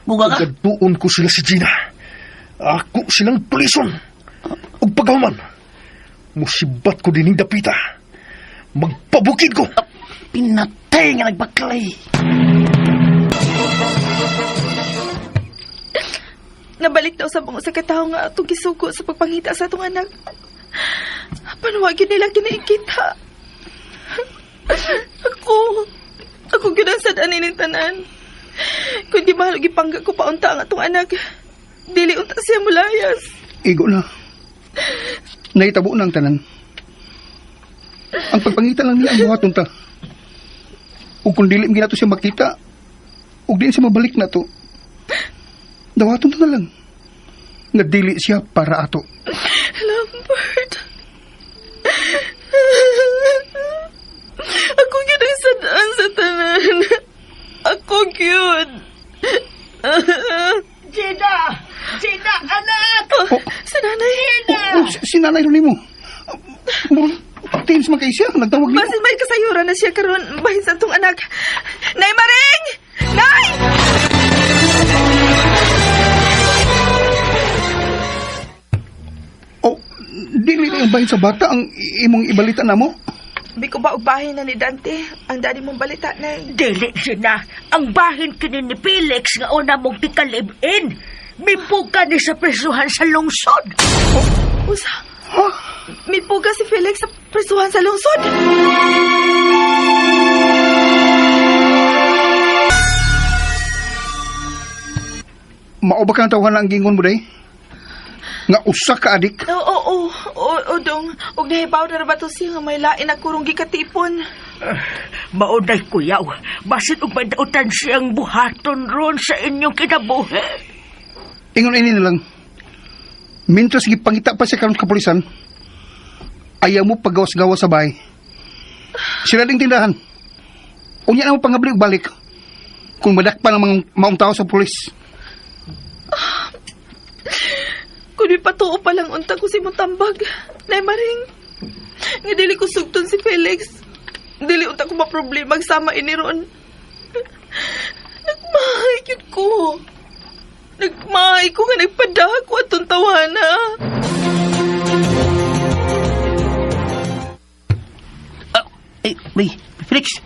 Buga ka. Pagkaduon ko sila si Gina. Ako silang pulison. Ug pagkahuman, musibat ko dining dapita. Magpabukid ko. Pinatay nga nagbaklay. Nabalik daw sa bango sa katawo nga atong gisugo sa pagpangita sa atong anak. Panuwagin nila kinaikita. Ako, ako gyud ang sad ning tanan. Kung di mahal gipangga ko paunta ang atong anak, dili unta siya mulayas. Igo na. Nahitabo na ang tanan. Ang pagpangita lang niya ang buhaton ta. Ug kung dili man ginato siya makita, ug di siya mabalik na to. Dawaton ta na lang. Nga dili siya para ato. Lambert. Ako gyud ang sadaan sa tanan. Ako gyud. Gina! Gina, anak! Oh, sa nanay. Oh, si nanay ron nimo. Murag teams man kay siya, nagtawag nimo. Basin may kasayuran na siya karon bahin sa atong anak. Nay Maring! Nay! Oh, dili na yung bahin sa bata ang imong ibalita namo. Biko ba og bahin na ni Dante ang daddy mong balita, Nay? Dili, Gina. Ang bahin kini ni Felix nga una mong tikalibin. Mipuka ni sa presuhan sa lungsod. Usa, Ha? mipuga si Felix sa presuhan sa lungsod. Mao ba kang tawhan ang gingon mo day? Nga usa ka adik. Oo, oo, oo, oo, dong. Og nahibaw na ra ba to siya nga may lain na kurong gikatipon? Maunay kuyaw, basin og madautan siyang buhaton ron sa inyong kinabuhi. Ingon ini na lang. Mintras gipangita pa siya karon sa kapulisan, ayaw mo paggawas-gawas sa bahay. Sila ding tindahan. Unya na mo pangabli og balik. Kung madakpan ang mga maong tao sa pulis. Kun may patuo pa lang unta ko si Mutambag. Nay Maring, nga dili ko sugton si Felix. Dili unta ko maproblema sama ini ron. Nagmahay gyud ko. Nagmahay ko nga nagpadaha ko atong tawana. Ah, ay, bay, Felix.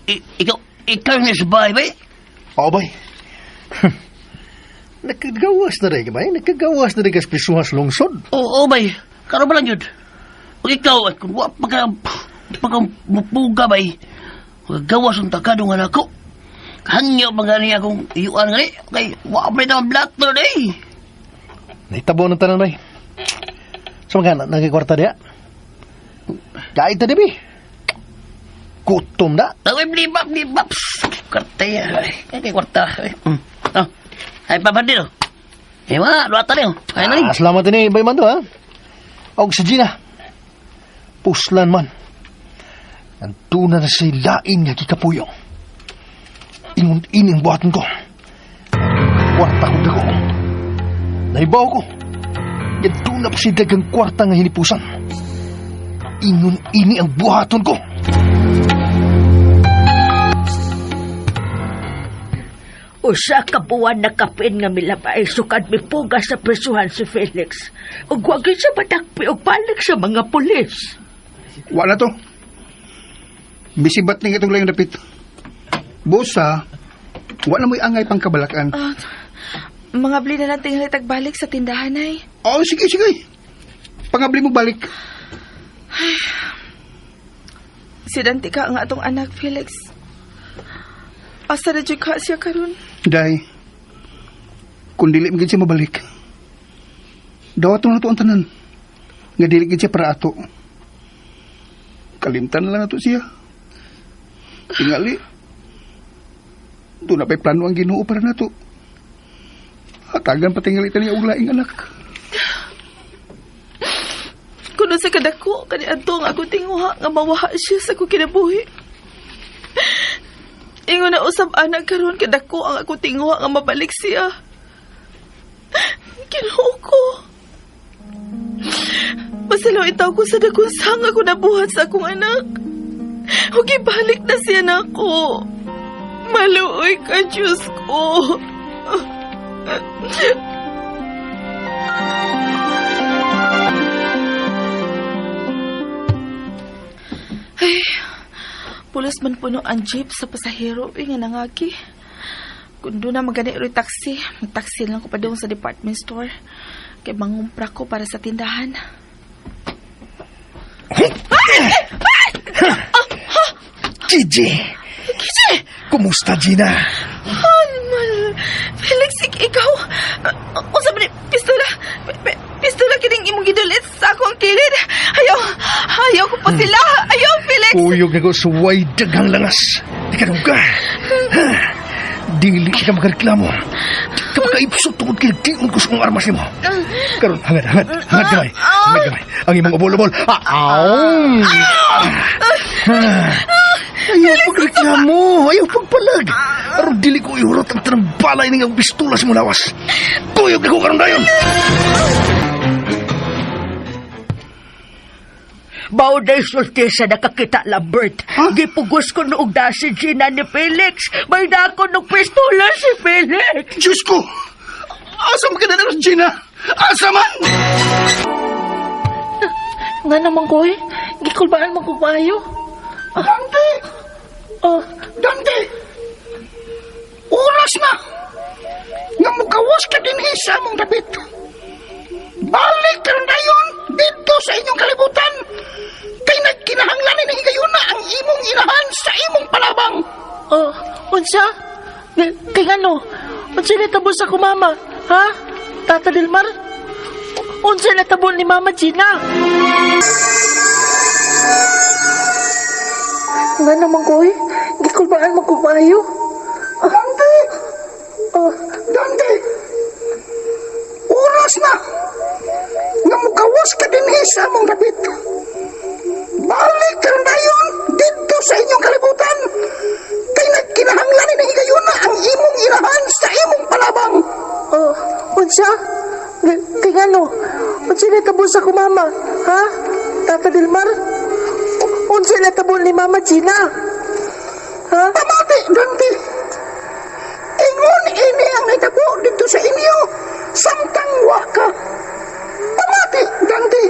Ikaw, ikaw nga sa bahay, bay. Oo, bay. Nakagawas na rin ka, bay. Nakagawas na rin ka sa prisuhan sa lungsod. Oo, bay. Karon ba lang yun? Ug ikaw, ay, kung wa pa ka, pa ka mupuga, bay. Gawas ang takado nga nako. Hangyo pa gani akong iyuan gani. Kay, wa pa rin ang black to eh. Naitabo ng tanan, bay. Sa mga anak, nagkikwarta diya. Kahit na, di, Gutom na. Ay, blibap, blibap. Kwarta yan. Ay, kay kwarta. Ay, Oh. Ay, papadil. Eh, mga, luwata niyo. Ay, na rin. Ah, salamat din eh, Bay Mando, ha? Og si Gina. Puslan man. Nanduna na si lain nga kikapuyong. Ingon ining buhaton ko. Kwarta ko dako. Naibaw ko. Nanduna pa si dagang kwarta nga hinipusan. Ingon ini ang buhaton ko. Usa ka buwan na kapin nga milabay sukad mipuga sa presuhan si Felix. Ug wa gyud siya madakpi og balik sa mga pulis. Wa na to. Bisibat ni itong layong dapit. Busa, wala mo'y angay pang kabalakan. Ah, mga bli na lang tingali tagbalik sa tindahan ay. Oo, sige, sige. Pangabli mo balik. Si Dante ka ang atong anak, Felix. Asa na jud ka siya karon? Day, kung dili mo gid siya mabalik, dawaton na to ang tanan. Nga dili gid siya para ato. Kalimtan na lang ato siya. Tingali, doon na pa'y plano ang Ginoo para nato. Hatagan pa tingali ta niya og laing anak. Kuno sa kadako kani adto ang akong tinguha nga mawaha siya sa akong kinabuhi. Ingon na usab anak karon kadako ang akong tinguha nga mabalik siya. Ginoo ko. Masalaw itaw ko sa dakong sang ako nabuhat sa akong anak. Ug ibalik na siya nako. Maluoy ka, Diyos ko. Ay, pulos man puno ang jeep sa pasahero. Uy, nga nangagi. Kung doon na magani rin taxi, mag-taxi lang ko pa doon sa department store. Kay mangumpra ko para sa tindahan. Gigi! Gigi! Kumusta, Gina? Animal! Felix, ikaw! Unsa man ni pistola? Pistola kining imong gidulit sa akong kilid. Ayaw! Ayaw ko pa sila! Ayaw, Felix! Kuyog na ko suway daghang langas. Di ka ka. Dili ka makareklamo. Di ka makaipsot tungod kay diun ko sa kong armas nimo. Karon hangad, hangad, hangad gamay. Hangad gamay. Ang imong ubol-ubol. Aw! Ayaw pagreklamo, ayaw pagpalag. Aron dili ko ihurot ang tanang balay ning ang pistola sa mong lawas. Kuyog na ko karon dayon. Mao na sulti sa nakakita, Lambert. Gipugos ko noog da si Gina ni Felix. May dako ng pistola si Felix. Diyos ko! Asa man ka na Gina? Asa man? Nga naman ko eh. Gikulbaan mo ko maayo. Dante! Oh, Dante! Oras na! Nga mugawas ka dinhi sa among dapit. Balik ka rin dayon dito sa inyong kalibutan. Kay nagkinahanglan ni higayuna ang imong inahan sa imong palabang. Oh, unsa? Kay ngano? Unsa natabo sa ko mama? Ha? Tata Delmar? Unsa natabo ni Mama Gina? Nga naman ko eh. Gikulbaan mo ko maayo. Dante! Oh, Dante! Oras na! Nga mugawas ka dinhi sa among dapit. Balik ka rin dayon dito sa inyong kalibutan. Kay nagkinahanglan ni higayuna ang imong inahan sa imong palabang. Oh, unsa? Kay ngano? Unsa natabo sa ko mama? Ha? Tata Delmar? Unsa natabo ni Mama Gina? Ha? Pamati, Dante! Ingon ini ang nahitabo dito sa inyo samtang wa ka. Pamati, Dante!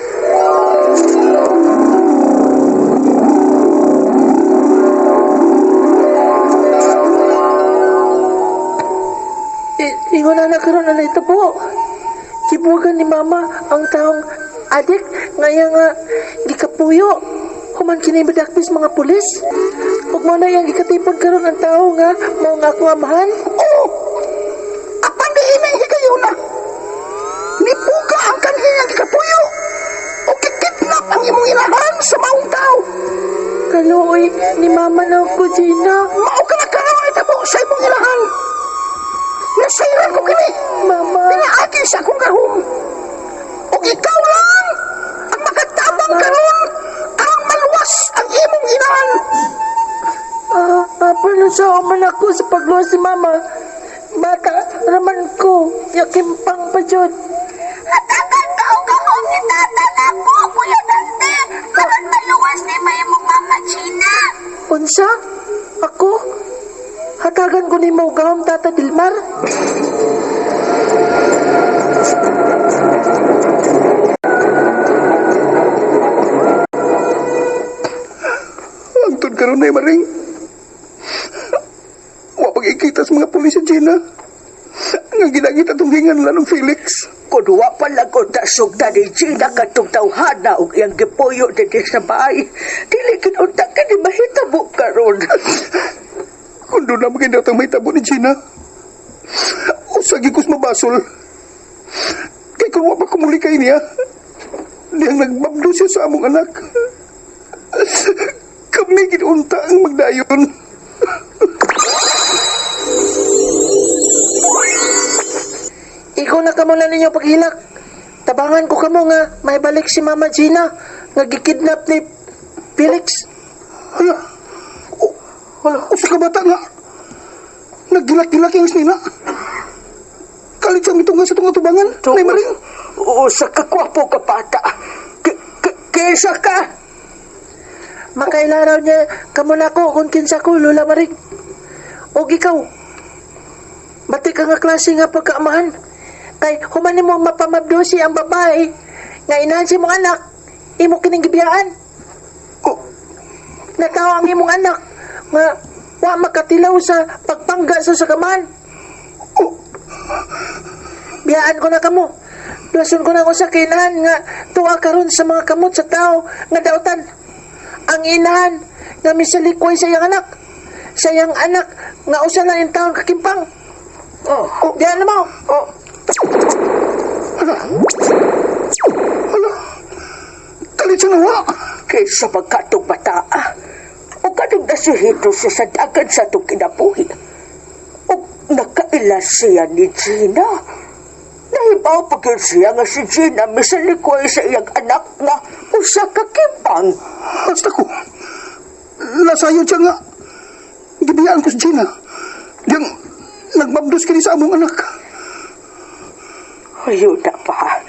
Ingon na karon na po. Gibuwagan ni Mama ang taong adik ngaya nga gikapuyo. Human kini madakpis mga pulis. Ug mo na yang gikatipon karon ang tao nga mao nga akong amahan. Oo! Apan di ini higayuna. Nipuga ang kanhiyang gikapuyo o kikidnap ang imong inahan sa maong tao. Kaluoy ni Mama na ako, Gina. Mao ka na karon nahitabo sa imong inahan. Nasayran ko kini. Mama. Pinaagi sa akong gahom. Ug ikaw lang ang makatabang karon aron maluwas ang imong inahan. Paano sa man ako sa pagluwas ni Mama? Bata, raman ko. Yakimpang pa jud. Hatagan ka og gahom ni tata nako, Kuya Dante. Aron maluwas ni imong mama Gina. Unsa? Ako? Hatagan ko ni mo gahom, Tata Dilmar? Hangtod karon Nay Maring. Wa pag-ikita sa mga pulis sa Gina. Nga ginagita itong hingan lang ng Felix. Kung wa pa lang ko tasugda ni Gina katong tawhana og iyang gipuyo dinhi sa bahay, dili gid unta kini mahitabo karon. Kung doon na maganda may tabo ni Gina. Usagi kos mabasol. Kay kung wa pa kumuli kay niya, diyang nagbabdo siya sa among anak. Kami ginunta ang magdayon. Ikaw na kamo na ninyo paghilak. Tabangan ko kamo nga may balik si Mama Gina nga gikidnap ni Felix. Hala, o, hala, usa ka bata nga. Naggilak-gilak yung nila. Kalit sa mitong nga sa itong atubangan. Nay Maring. Usa ka kwapo ka bata. Kinsa ka? Makailaraw niya kamo na ko kung kinsa ko Lola Maring. Og ikaw, bati ka nga klase nga pagkaamahan. Kay human nimo mapamabdosi ang babae nga inahan si mong anak, imo kining gibiyaan. Oh, Nataw ang imong anak nga wa makatilaw sa pagpangga sa sakaman. oh, Biyaan ko na kamo. Duwason ko na ako sa kinahan nga tuwa karon sa mga kamot sa tao nga dautan. Ang inahan nga misalikway sa iyang anak. Sa iyang anak nga usa lang in taon kakimpang. Oh, Diyan na mo. oh. hala. Hala. Kalit sa nawa. Kaysa pagkatong bata, o katong nasihito siya sa dagan sa itong kinabuhi. O nakaila siya ni Gina. Nahibaw pa gyud siya nga si Gina misalikoy sa iyang anak nga usa ka kimpang. Basta ko. Lasayon siya nga. Gibiyaan ko si Gina. Diyang nagmabdos kini sa among anak. Ayun na pa.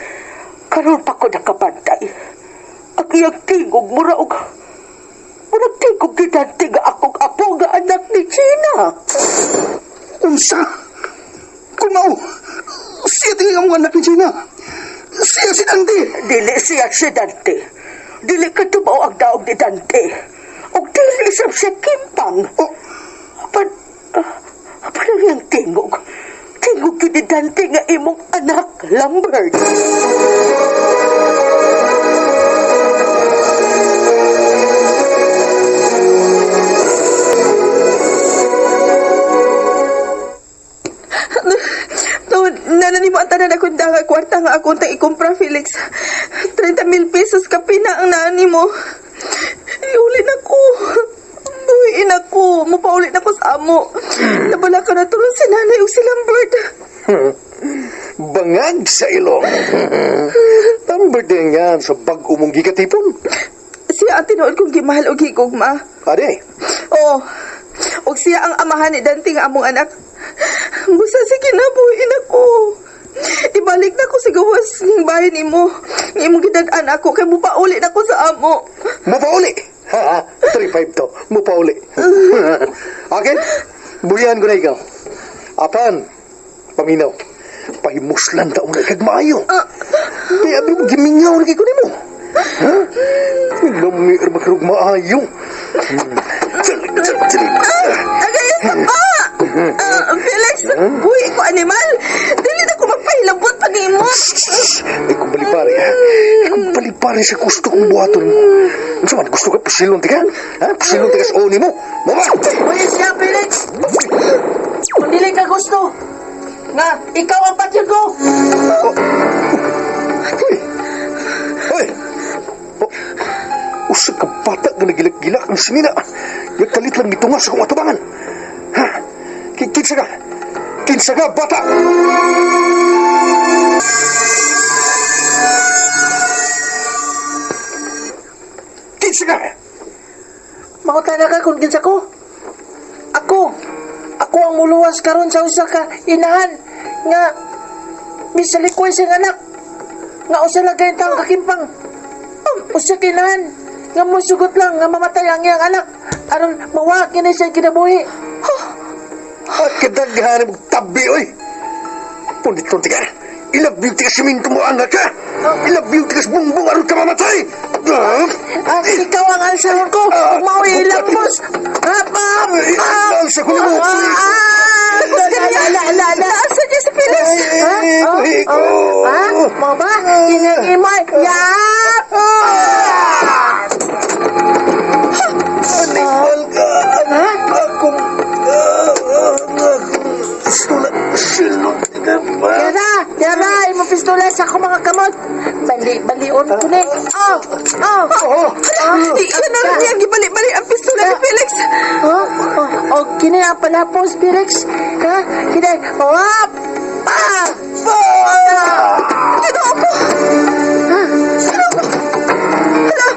Karon pa ko nakabantay. Ang iyang tingog mura og murag tingog ni Dante nga akong apo nga anak ni Gina. Unsa? Kung mao, siya tingin among anak ni Gina. Siya si Dante. Dili siya si Dante. Dili ka tumaw ang daog ni Dante. Og dili siya siya kimpang. Oh, Apan, apan ang iyang tingog. Tingog yun ni Dante nga imong anak, Lambert. No, nana nimo ang tanan akong danga kwarta nga akong tang ikumpra, Felix. 30 mil pesos kapina ang naan nimo. Iuli na ko. Buhiin ako. Mupauli na ko sa amo. Nabala ka na turon si nanay ug si Lambert. Bangag sa ilong. Tambag din yan sa bag-o mong gigatipon. Siya ang tinuod kong gimahal og higugma. Ade, Oo. Og siya ang amahan ni Dante nga among anak. Busa sige na, buhiin ako. Ibalik na ko sa gawas ng bahay nimo. Nga imong gidad-an ako kay mupauli na ko sa amo. mupauli. Ha, 3-5 to. Mupauli. Akin, bulihan ko na ikaw. Apan, paminaw. Pahimuslan ta una kag maayo. Kaya abi mo gimingaw na kay ko nimo. Ha? Lami er makarug maayo. Tsalik, tsalik, tsalik. Agay sa pa! Ah, Felix, buhi ko animal. Dili na ko magpahilabot pa nimo. Ay, kung balipari, ha? Ay, kung balipari sa gusto kong buhaton mo. Ano man, gusto ka pusilon tika? Ha? Pusilon tika sa oni mo. Mama! Uy, siya, Felix! Kung dili ka gusto, nga ikaw ang patyon ko! Hoy! Hoy! Oh, usag ka bata nga nagilak-gilak ang sinina. Nagkalit lang nito nga sa kong atubangan. Ha? Kinsa ka? Kinsa ka, bata? Kinsa ka? Mangutana ka kung kinsa ko. Ako, ako ang muluwas karon sa usa ka inahan nga misalikoy sa anak nga usa lang kay taong kakimpang. Usa ka inahan nga musugot lang nga mamatay ang iyang anak aron mawa kini siya kinabuhi. At kadaghan mo tabi, oy! Punit-punti ka! Ilabyo ti ka siminto mo, anak ka! Ilabyo ti ka sa bungbong aron ka mamatay! Ah, ikaw ang alsahon ko. Mao'y ilapos. Apa! Alsa ko nimo. Ah! La, la, la, la. Asa niya si Felix? Ha? Oh, oh, ha? Mo ba? Kinang imo. Yap! Animal ka. Akong... Akong... Pistola. Silot ka ba? Yara, yara, imong pistola sa akong mga kamot. Bali, balion ko ni. Oh, oh, Oh! Iya na lang niya gibalik-balik ang pistola ni Felix. oh, oh, oh, kini ang palapos, Felix. Ha? Kini, oh, pa! Ginoo ko. Hala,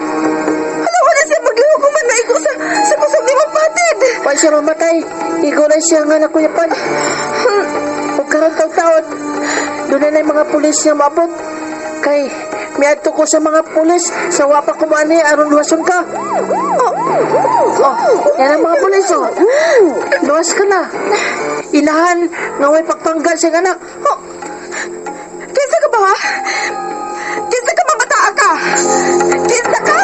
hala, wala siya maglihok kung manaigo sa kusog ni Mapatid. Wa siya mamatay. Ikaw na siya nga nakuyapan. Ug karon taon doon na mga pulis nga maabot. Kay, miadto ko sa mga pulis sa wapa ko maani aron luwason ka. Oh, yan ang mga pulis oh. Luwas ka na. Inahan nga way pagpanggal sa iyang anak. Oh, kinsa ka ba, ha? Kinsa ka mabataa ka? Kinsa ka?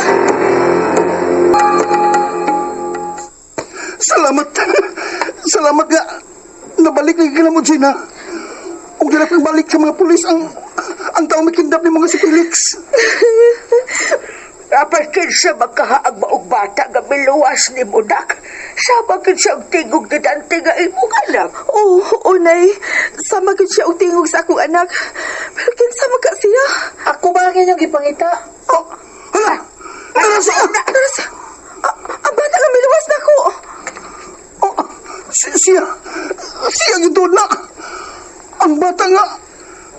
Salamat. Salamat nga. Nabalik lagi ka na mo, Gina. Ug dila pang balik sa mga pulis ang taong mikindap ni mga si Felix. Dapat kinsa magkahaag maog bata nga miluwas ni mo, dak. Sama kinsa ang tingog ni Dante nga imong anak. Oh, unay. Sama gud siya og tingog sa akong anak. Pero kinsa man ka siya? Ako ba ang inyong gipangita? Oh, hala. Tara siya. Pero sa ang bata nga miluwas na ko. Oh, siya. Siya yung doon na. Ang bata nga.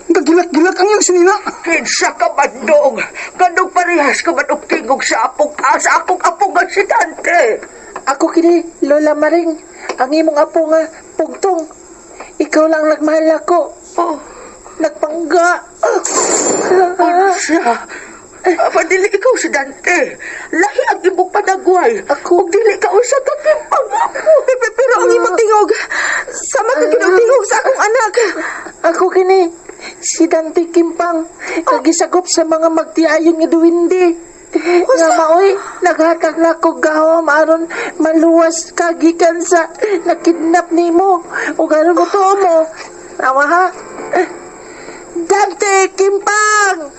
Nagilak-gilak ang iyang sinina. Kinsa ka man dong. Ganong parehas ka man og tingog sa apong ah, sa akong apo nga si Dante. Ako kini, Lola Maring, ang imong apo nga pugtong. Ikaw lang nagmahal ako. Oh, Nagpangga. siya. Apa dili ikaw si Dante. Lahi ang imong panagway. Ako. Ug dili ka usa ka kimpang apo. Pero ang imong tingog, sama ka gid og tingog sa akong anak. Ako kini, si Dante Kimpang, nagisagop sa mga magtiayon nga duwindi. Nga maoy, naghatag na ko gahom aron maluwas ka gikan sa nakidnap nimo. Ug aron mo tuo mo. Awa ha? Dante Kimpang!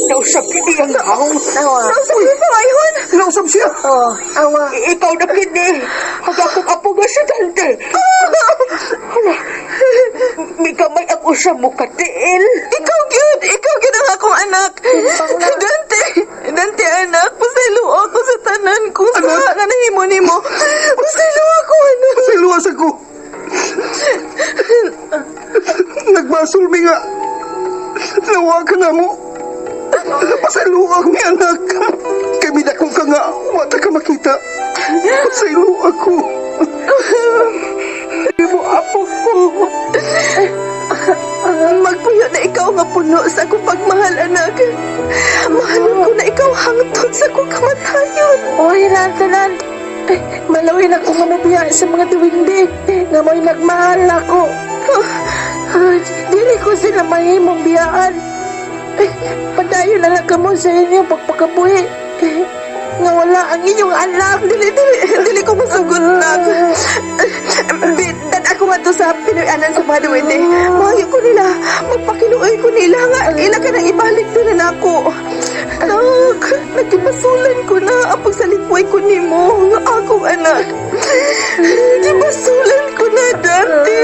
Nausap kini ang haw. Awa. Nausap ni Pangayhon. Nausap siya. Oh, awa. Ikaw na kini. Ang akong apo nga si Dante. Hala. Migamay ang usa mo katiil. Ikaw gyud, ikaw gyud ang akong anak. Dante, Dante anak, pasaylo ako sa tanan kung sa nga nahimo nimo. Pasaylo ako anak. Siluwas ako. Nagbasol mi nga. Nawa ka na mo. Pasaylo ako mi anak. Kay midakong ka nga. Wata ka makita. Pasaylo ako. Mo apo ko. Magpuyo na ikaw nga puno sa akong pagmahal anak. Mahalon ko na ikaw hangtod sa akong kamatayon. Oy, tanan. Eh, malawin ako nga mabiya sa mga duwindi. Nga mo'y nagmahal ako. Ah, dili ko sila mahimong biyaan. Eh, padayon na lang kamo sa inyong pagpakabuhi. Eh, nga wala ang inyong anak. Dili, dili, dili ko masugot nak. Dan ako nga to sa Pinoy-anan sa mga duwende. Mahayo ko nila, magpakiluoy ko nila nga ila ka nang ibalik nila na ako. Nak, nagkibasulan ko na ang pagsalikway ko nimo nga akong anak. Gibasulan ko na, Dante.